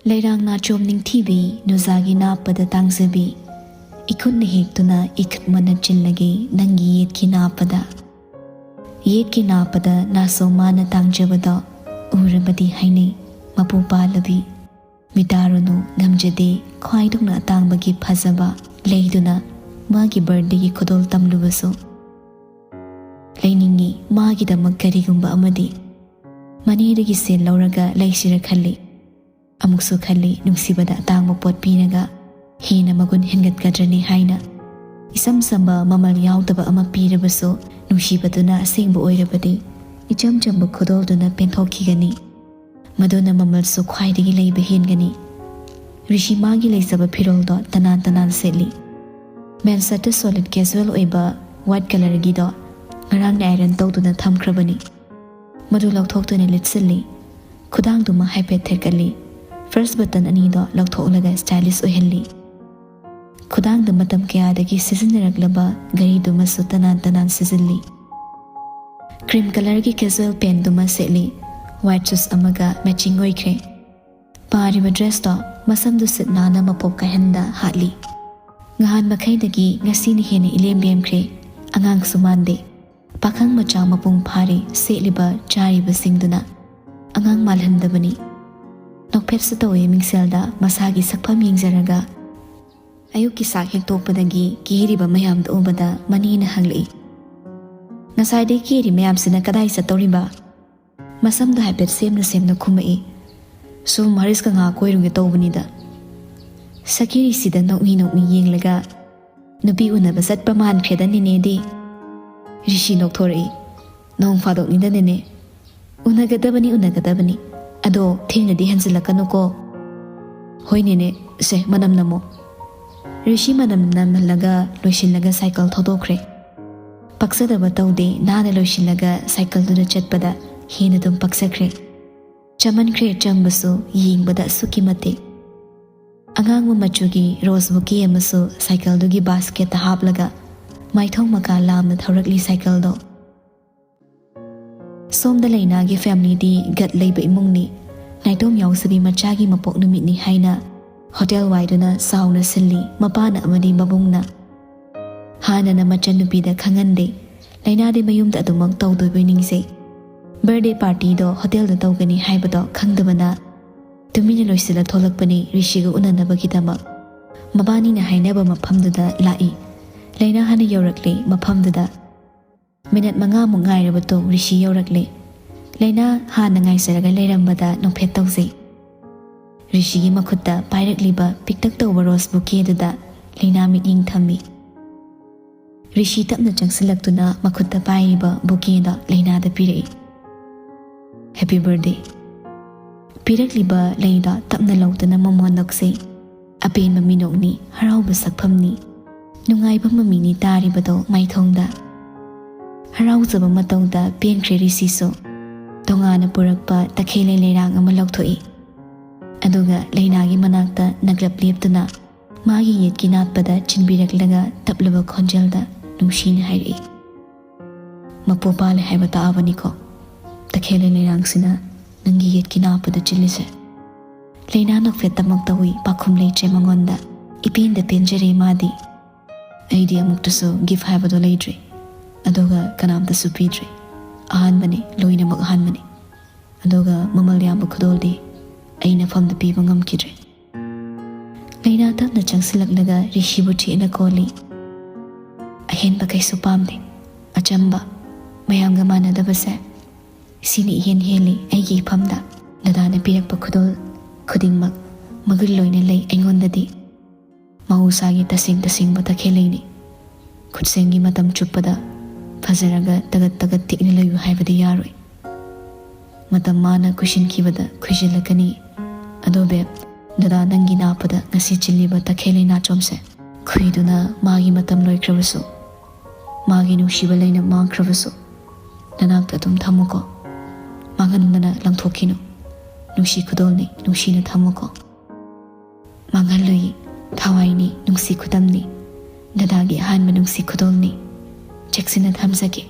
ꯂꯩꯔꯥꯡ ꯅꯥꯆꯣꯝ ꯅꯤꯡꯊꯤꯕꯤ, ꯅꯨꯖꯥꯒꯤ ꯅꯥꯞꯄꯗ ꯇꯥꯡꯖꯕꯤ, ꯏꯈꯨꯠꯅ ꯍꯦꯛꯇꯨꯅ ꯏꯈꯨꯠ ꯃꯅꯠ ꯆꯤꯜꯂꯒꯦ ꯅꯪꯒꯤ ꯌꯦꯠꯀꯤ ꯅꯥꯞꯄꯗ꯫ ꯌꯦꯠꯀꯤ ꯅꯥꯞꯄꯗ ꯅꯥꯁꯣꯝ ꯃꯥꯅ ꯇꯥꯡꯖꯕꯗꯣ ꯎꯔꯕꯗꯤ ꯍꯥꯏꯅꯩ ꯃꯄꯨ ꯄꯥꯜꯂꯕꯤ꯫ ꯃꯤꯇꯥꯔꯨꯅꯨ ꯉꯝꯖꯗꯦ ꯈ꯭ꯋꯥꯏꯗꯧꯅ ꯑꯇꯥꯡꯕꯒꯤ ꯐꯖꯕ ꯂꯩꯗꯨꯅ ꯃꯥꯒꯤ ꯕꯥꯔꯗꯦꯒꯤ ꯈꯨꯗꯣꯜ ꯇꯝꯂꯨꯕꯁꯨ꯫ ꯂꯩꯅꯤꯡꯉꯤ ꯃꯥꯒꯤꯗꯃꯛ ꯀꯔꯤꯒꯨꯝꯕ ꯑꯃꯗꯤ꯫ ꯃꯅꯦꯗꯒꯤ ꯁꯦꯜ ꯂꯧꯔꯒ ꯂꯩꯁꯤꯔ ꯈꯜꯂꯤ꯫ ꯑꯃꯨꯛꯁꯨ ꯈꯜꯂꯤ ꯅꯨꯡꯁꯤꯕꯗ ꯑꯇꯥꯡꯕ ꯄꯣꯠ ꯄꯤꯔꯒ ꯍꯦꯟꯅ ꯃꯒꯨꯟ ꯍꯦꯟꯒꯠꯀꯗ꯭ꯔꯅꯤ ꯍꯥꯏꯅ꯫ ꯏꯆꯝ ꯆꯝꯕ ꯃꯃꯜ ꯌꯥꯎꯗꯕ ꯑꯃ ꯄꯤꯔꯕꯁꯨ ꯅꯨꯡꯁꯤꯕꯗꯨꯅ ꯑꯁꯦꯡꯕ ꯑꯣꯏꯔꯕꯗꯤ ꯏꯆꯝ ꯆꯝꯕ ꯈꯨꯗꯣꯜꯗꯨꯅ ꯄꯦꯟꯊꯣꯛꯈꯤꯒꯅꯤ꯫ ꯃꯗꯨꯅ ꯃꯃꯜꯁꯨ ꯈ꯭ꯋꯥꯏꯗꯒꯤ ꯂꯩꯕ ꯍꯦꯟꯒꯅꯤ꯫ ꯔꯤꯁꯤ ꯃꯥꯒꯤ ꯂꯩꯖꯕ ꯐꯤꯔꯣꯜꯗꯣ ꯇꯅꯥꯟ ꯇꯅꯥꯟ ꯁꯦꯠꯂꯤ꯫ ꯃꯦꯟꯁꯠꯇ ꯁꯣꯂꯤꯠ ꯀꯦꯖꯨꯋꯦꯜ ꯑꯣꯏꯕ ꯋꯥꯏꯠ ꯀꯂꯔꯒꯤꯗꯣ ꯉꯔꯥꯡꯅ ꯑꯥꯏꯔꯟ ꯇꯧꯗꯨꯅ ꯊꯝꯈ꯭ꯔꯕꯅꯤ꯫ ꯃꯗꯨ ꯂꯧꯊꯣꯛꯇꯨꯅ ꯂꯤꯠꯁꯤꯜꯂꯤ꯫ ꯈꯨꯗꯥꯡꯗꯨꯃ ꯍꯥꯏꯐꯦꯠ ꯊꯦꯛꯀꯠꯂꯤ꯫ ꯐꯥꯔꯁ ꯕꯇꯟ ꯑꯅꯤꯗꯣ ꯂꯧꯊꯣꯛꯂꯒ ꯁ꯭ꯇꯥꯏꯂꯤꯁ ꯑꯣꯏꯍꯜꯂꯤ꯫ ꯈꯨꯗꯥꯡꯗ ꯃꯇꯝ ꯀꯌꯥꯗꯒꯤ ꯁꯤꯖꯤꯟꯅꯔꯛꯂꯕ ꯘꯔꯤꯗꯨꯃꯁꯨ ꯇꯅꯥꯟ ꯇꯅꯥꯟ ꯁꯤꯖꯤꯜꯂꯤ꯫ ꯀ꯭ꯔꯤꯝ ꯀꯂꯔꯒꯤ ꯀꯦꯖꯨꯋꯦꯜ ꯄꯦꯟꯗꯨꯃ ꯁꯦꯠꯂꯤ꯫ ꯋꯥꯏꯠ ꯁꯨꯁ ꯑꯃꯒ ꯃꯦꯆꯤꯡ ꯑꯣꯏꯈ꯭ꯔꯦ꯫ ꯄꯥꯔꯤꯕ ꯗ꯭ꯔꯦꯁꯇꯣ ꯃꯁꯝꯗꯨ ꯁꯤꯠ ꯅꯥꯟꯅ ꯃꯄꯣꯞ ꯀꯥꯏꯍꯟꯗ ꯍꯥꯠꯂꯤ꯫ ꯉꯍꯥꯟ ꯃꯈꯩꯗꯒꯤ ꯉꯁꯤꯅ ꯍꯦꯟꯅ ꯏꯂꯦꯝ ꯂꯦꯝꯈ꯭ꯔꯦ꯫ ꯑꯉꯥꯡꯁꯨ ꯃꯥꯟꯗꯦ꯫ ꯄꯥꯈꯪ ꯃꯆꯥ ꯃꯄꯨꯡ ꯐꯥꯔꯦ ꯁꯦꯠꯂꯤꯕ ꯆꯥꯔꯤꯕꯁꯤꯡꯗꯨꯅ꯫ ꯑꯉꯥꯡ ꯃꯥꯜꯍꯟꯗꯕꯅꯤ꯫ ꯅꯣꯛꯐꯦꯠꯁꯨ ꯇꯧꯏ ꯃꯤꯡꯁꯦꯜꯗ ꯃꯁꯥꯒꯤ ꯁꯛꯐꯝ ꯌꯦꯡꯖꯔꯒ꯫ ꯑꯌꯨꯛꯀꯤ ꯆꯥꯛ ꯍꯦꯛ ꯇꯣꯛꯄꯗꯒꯤ ꯀꯦꯔꯤꯕ ꯃꯌꯥꯝꯗꯨ ꯎꯕꯗ ꯃꯅꯦꯅ ꯍꯪꯂꯛꯏ, "ꯉꯁꯥꯏꯗꯩ ꯀꯦꯔꯤ ꯃꯌꯥꯝꯁꯤꯅ ꯀꯗꯥꯏ ꯆꯠꯇꯧꯔꯤꯕ?" ꯃꯁꯝꯗꯣ ꯍꯥꯏꯐꯦꯠ ꯁꯦꯝꯅ ꯁꯦꯝꯅ ꯈꯨꯝꯃꯛꯏ, "ꯁꯨꯝ ꯍꯔꯤꯁꯀ ꯉꯥꯏꯍꯥꯛ ꯀꯣꯏꯔꯨꯒꯦ ꯇꯧꯕꯅꯤꯗ"꯫ ꯁꯛꯀꯦꯔꯤꯁꯤꯗ ꯅꯣꯛꯃꯤ ꯅꯣꯛꯃꯤ ꯌꯦꯡꯂꯒ, "ꯅꯨꯄꯤ ꯎꯅꯕ ꯆꯠꯄ ꯃꯥꯟꯈ꯭ꯔꯦꯗ ꯅꯦꯅꯦꯗꯤ"꯫ ꯔꯤꯁꯤ ꯅꯣꯛꯊꯣꯔꯛꯏ, "ꯅꯣꯡ ꯐꯥꯗꯣꯛꯅꯤꯗ ꯅꯦꯅꯦ꯫ ꯎꯅꯒꯗꯕꯅꯤ, ꯎꯅꯒꯗꯕꯅꯤ꯫ ꯑꯗꯣ ꯊꯦꯡꯅꯗꯤ ꯍꯟꯖꯤꯜꯂꯛꯀꯅꯨꯀꯣ"꯫ "ꯍꯣꯏ ꯅꯦꯅꯦ, ꯁꯦ ꯃꯅꯝ ꯅꯝꯃꯣ"꯫ ꯔꯤꯁꯤ ꯃꯅꯝ ꯅꯝꯍꯜꯂꯒ ꯂꯣꯏꯁꯤꯜꯂꯒ ꯁꯥꯏꯀꯜ ꯊꯧꯗꯣꯛꯈ꯭ꯔꯦ꯫ ꯄꯛꯆꯗꯕ ꯇꯧꯗꯦ, ꯅꯥꯟꯅ ꯂꯣꯏꯁꯤꯜꯂꯒ ꯁꯥꯏꯀꯜꯗꯨꯗ ꯆꯠꯄꯗ ꯍꯦꯟꯅ ꯑꯗꯨꯝ ꯄꯛꯆꯈ꯭ꯔꯦ꯫ ꯆꯃꯟꯈ꯭ꯔꯦ ꯆꯪꯕꯁꯨ, ꯌꯦꯡꯕꯗ ꯑꯁꯨꯛꯀꯤ ꯃꯇꯤꯛ꯫ ꯑꯉꯥꯡꯕ ꯃꯆꯨꯒꯤ ꯔꯣꯁ ꯕꯨꯀꯦ ꯑꯃꯁꯨ ꯁꯥꯏꯀꯜꯗꯨꯒꯤ ꯕꯥꯁꯀꯦꯠꯇ ꯍꯥꯞꯂꯒ ꯃꯥꯏꯊꯣꯡ ꯃꯀꯥ ꯂꯥꯝꯅ ꯊꯧꯔꯛꯂꯤ ꯁꯥꯏꯀꯜꯗꯣ꯫ ꯁꯣꯝꯗ ꯂꯩꯅꯥꯒꯤ ꯐꯦꯃꯤꯂꯤꯗꯤ ꯒꯠ ꯂꯩꯕ ꯏꯃꯨꯡꯅꯤ꯫ ꯅꯥꯏꯇꯣꯝ ꯌꯥꯎꯁꯕꯤ ꯃꯆꯥꯒꯤ ꯃꯄꯣꯛ ꯅꯨꯃꯤꯠꯅꯤ ꯍꯥꯏꯅ ꯍꯣꯇꯦꯜ ꯋꯥꯏꯗꯨꯅ ꯆꯥꯎꯅ ꯁꯤꯜꯂꯤ ꯃꯄꯥꯅ ꯑꯃꯗꯤ ꯃꯕꯨꯡꯅ꯫ ꯍꯥꯟꯅꯅ ꯃꯆꯟꯅꯨꯄꯤꯗ ꯈꯪꯍꯟꯗꯦ꯫ ꯂꯩꯅꯥꯗꯤ ꯃꯌꯨꯝꯗ ꯑꯗꯨꯃꯛ ꯇꯧꯗꯣꯏꯕꯣꯏ ꯅꯤꯡꯖꯩ꯫ ꯕꯔꯗꯦ ꯄꯥꯔꯇꯤꯗꯣ ꯍꯣꯇꯦꯜꯗ ꯇꯧꯒꯅꯤ ꯍꯥꯏꯕꯗꯣ ꯈꯪꯗꯕꯅ ꯇꯨꯃꯤꯟꯅ ꯂꯣꯏꯁꯤꯜꯂ ꯊꯣꯛꯂꯛꯄꯅꯤ ꯔꯤꯁꯤꯒ ꯎꯅꯅꯕꯒꯤꯗꯃꯛ꯫ ꯃꯕꯥꯅꯤꯅ ꯍꯥꯏꯅꯕ ꯃꯐꯝꯗꯨꯗ ꯂꯥꯛꯏ꯫ ꯂꯩꯅꯥ ꯍꯥꯟꯅ ꯌꯧꯔꯛꯂꯦ ꯃꯐꯝꯗꯨꯗ꯫ ꯃꯤꯅꯠ ꯃꯉꯥꯃꯨꯛ ꯉꯥꯏꯔꯕ ꯇꯨꯡ ꯔꯤꯁꯤ ꯌꯧꯔꯛꯂꯦ꯫ ꯂꯩꯅꯥ ꯍꯥꯟꯅ ꯉꯥꯏꯖꯔꯒ ꯂꯩꯔꯝꯕꯗ ꯅꯣꯛꯐꯦꯠ ꯇꯧꯖꯩ꯫ ꯔꯤꯁꯤꯒꯤ ꯃꯈꯨꯠꯇ ꯄꯥꯏꯔꯛꯂꯤꯕ ꯄꯤꯛꯇꯛ ꯇꯧꯕ ꯔꯣꯁ ꯕꯨꯀꯦꯗꯨꯗ ꯂꯩꯅꯥ ꯃꯤꯠꯌꯦꯡ ꯊꯝꯃꯤ꯫ ꯔꯤꯁꯤ ꯇꯞꯅ ꯆꯪꯁꯤꯜꯂꯛꯇꯨꯅ ꯃꯈꯨꯠꯇ ꯄꯥꯏꯔꯤꯕ ꯕꯨꯀꯦꯗꯣ ꯂꯩꯅꯥꯗ ꯄꯤꯔꯛꯏ꯫ "ꯍꯦꯄꯤ ꯕꯔꯗꯦ!" ꯄꯤꯔꯛꯂꯤꯕ ꯂꯩꯗꯣ ꯇꯞꯅ ꯂꯧꯗꯨꯅ ꯃꯃꯣꯟ ꯅꯣꯛꯆꯩ꯫ ꯑꯄꯦꯟꯕ ꯃꯤꯅꯣꯛꯅꯤ, ꯍꯔꯥꯎꯕ ꯁꯛꯐꯝꯅꯤ꯫ ꯅꯨꯡꯉꯥꯏꯕ ꯃꯃꯤꯅꯤ ꯇꯥꯔꯤꯕꯗꯣ ꯃꯥꯏꯊꯣꯡꯗ꯫ ꯍꯔꯥꯎꯖꯕ ꯃꯇꯧꯗ ꯄꯦꯟꯈ꯭ꯔꯦ ꯔꯤꯁꯤꯁꯨ꯫ ꯇꯣꯉꯥꯟꯅ ꯄꯨꯔꯛꯄ ꯇꯈꯦꯜꯂꯩ ꯂꯩꯔꯥꯡ ꯑꯃ ꯂꯧꯊꯣꯛꯏ꯫ ꯑꯗꯨꯒ ꯂꯩꯅꯥꯒꯤ ꯃꯅꯥꯛꯇ ꯅꯛꯂꯞ ꯂꯦꯞꯇꯨꯅ ꯃꯥꯒꯤ ꯌꯦꯠꯀꯤ ꯅꯥꯠꯄꯗ ꯆꯤꯟꯕꯤꯔꯛꯂꯒ ꯇꯞꯂꯕ ꯈꯣꯟꯖꯦꯜꯗ ꯅꯨꯡꯁꯤꯅ ꯍꯥꯏꯔꯛꯏ, "ꯃꯄꯨ ꯄꯥꯜꯂꯦ ꯍꯥꯏꯕ ꯇꯥꯛꯑꯕꯅꯤꯀꯣ ꯇꯈꯦꯜꯂꯩ ꯂꯩꯔꯥꯡꯁꯤꯅ ꯅꯪꯒꯤ ꯌꯦꯠꯀꯤ ꯅꯥꯠꯄꯗ ꯆꯤꯜꯂꯤꯁꯦ?" ꯂꯩꯅꯥ ꯅꯣꯛꯐꯦꯠꯇꯃꯛ ꯇꯧꯏ, ꯄꯥꯈꯨꯝ ꯂꯩꯇ꯭ꯔꯦ ꯃꯉꯣꯟꯗ꯫ ꯏꯄꯦꯟꯗ ꯄꯦꯟꯖꯔꯦ ꯃꯥꯗꯤ꯫ "ꯑꯩꯗꯤ ꯑꯃꯨꯛꯇꯁꯨ ꯒꯤꯐ ꯍꯥꯏꯕꯗꯣ ꯂꯩꯇ꯭ꯔꯤ, ꯑꯗꯨꯒ ꯀꯅꯥꯝꯇꯁꯨ ꯄꯤꯗ꯭ꯔꯤ꯫ ꯑꯍꯥꯟꯕꯅꯤ, ꯂꯣꯏꯅꯃꯛ ꯑꯍꯥꯟꯕꯅꯤ꯫ ꯑꯗꯨꯒ ꯃꯃꯜ ꯌꯥꯝꯕ ꯈꯨꯗꯣꯜꯗꯤ ꯑꯩ ꯅꯐꯝꯗ ꯄꯤꯕ ꯉꯝꯈꯤꯗ꯭ꯔꯦ꯫" ꯂꯩꯅꯥ ꯇꯞꯅ ꯆꯪꯁꯤꯜꯂꯛꯂꯒ ꯔꯤꯁꯤꯕꯨ ꯆꯦꯠꯅ ꯀꯣꯜꯂꯤ꯫ "ꯑꯍꯦꯟꯕ ꯀꯩꯁꯨ ꯄꯥꯝꯗꯦ꯫ ꯑꯆꯝꯕ, ꯃꯌꯥꯝꯒ ꯃꯥꯟꯅꯗꯕꯁꯦ, ꯁꯤꯅ ꯏꯍꯦꯟ ꯍꯦꯜꯂꯤ ꯑꯩꯒꯤ ꯏꯐꯝꯗ꯫ ꯗꯗꯥꯅ ꯄꯤꯔꯛꯄ ꯈꯨꯗꯣꯜ ꯈꯨꯗꯤꯡꯃꯛ ꯃꯒꯨꯟ ꯂꯣꯏꯅ ꯂꯩ ꯑꯩꯉꯣꯟꯗꯗꯤ꯫ ꯃꯍꯧꯁꯥꯒꯤ ꯇꯁꯦꯡ ꯇꯁꯦꯡꯕ ꯇꯈꯦꯜꯂꯩꯅꯤ꯫ ꯈꯨꯠꯁꯦꯝꯒꯤ ꯃꯇꯝ ꯆꯨꯞꯄꯗ ꯐꯖꯔꯒ ꯇꯒꯠ ꯇꯒꯠ ꯇꯦꯛꯅ ꯂꯩꯌꯨ ꯍꯥꯏꯕꯗꯤ ꯌꯥꯔꯣꯏ꯫ ꯃꯇꯝ ꯃꯥꯅ ꯀꯨꯏꯁꯤꯟꯈꯤꯕꯗ ꯈꯨꯏꯖꯤꯜꯂꯛꯀꯅꯤ꯫ ꯑꯗꯣ ꯕꯦꯕ, ꯗꯗꯥ ꯅꯪꯒꯤ ꯅꯥꯞꯄꯗ ꯉꯁꯤ ꯆꯤꯜꯂꯤꯕ ꯇꯈꯦꯜꯂꯩ ꯅꯥꯆꯣꯝꯁꯦ ꯈꯨꯏꯗꯨꯅ ꯃꯥꯒꯤ ꯃꯇꯝ ꯂꯣꯏꯈ꯭ꯔꯕꯁꯨ ꯃꯥꯒꯤ ꯅꯨꯡꯁꯤꯕ ꯂꯩꯅ ꯃꯥꯡꯈ꯭ꯔꯕꯁꯨ ꯅꯅꯥꯛꯇ ꯑꯗꯨꯝ ꯊꯝꯃꯨꯀꯣ꯫ ꯃꯥꯡꯍꯟꯗꯅ ꯂꯪꯊꯣꯛꯈꯤꯅꯨ꯫ ꯅꯨꯡꯁꯤ ꯈꯨꯗꯣꯜꯅꯤ, ꯅꯨꯡꯁꯤꯅ ꯊꯝꯃꯨꯀꯣ꯫ ꯃꯥꯡꯍꯜꯂꯨꯏ, ꯊꯋꯥꯏꯅꯤ, ꯅꯨꯡꯁꯤ ꯈꯨꯗꯝꯅꯤ꯫ ꯗꯗꯥꯒꯤ ꯑꯍꯥꯟꯕ ꯅꯨꯡꯁꯤ ꯈꯨꯗꯣꯜꯅꯤ꯫ ꯆꯦꯛꯁꯤꯟꯅ ꯊꯝꯖꯒꯦ꯫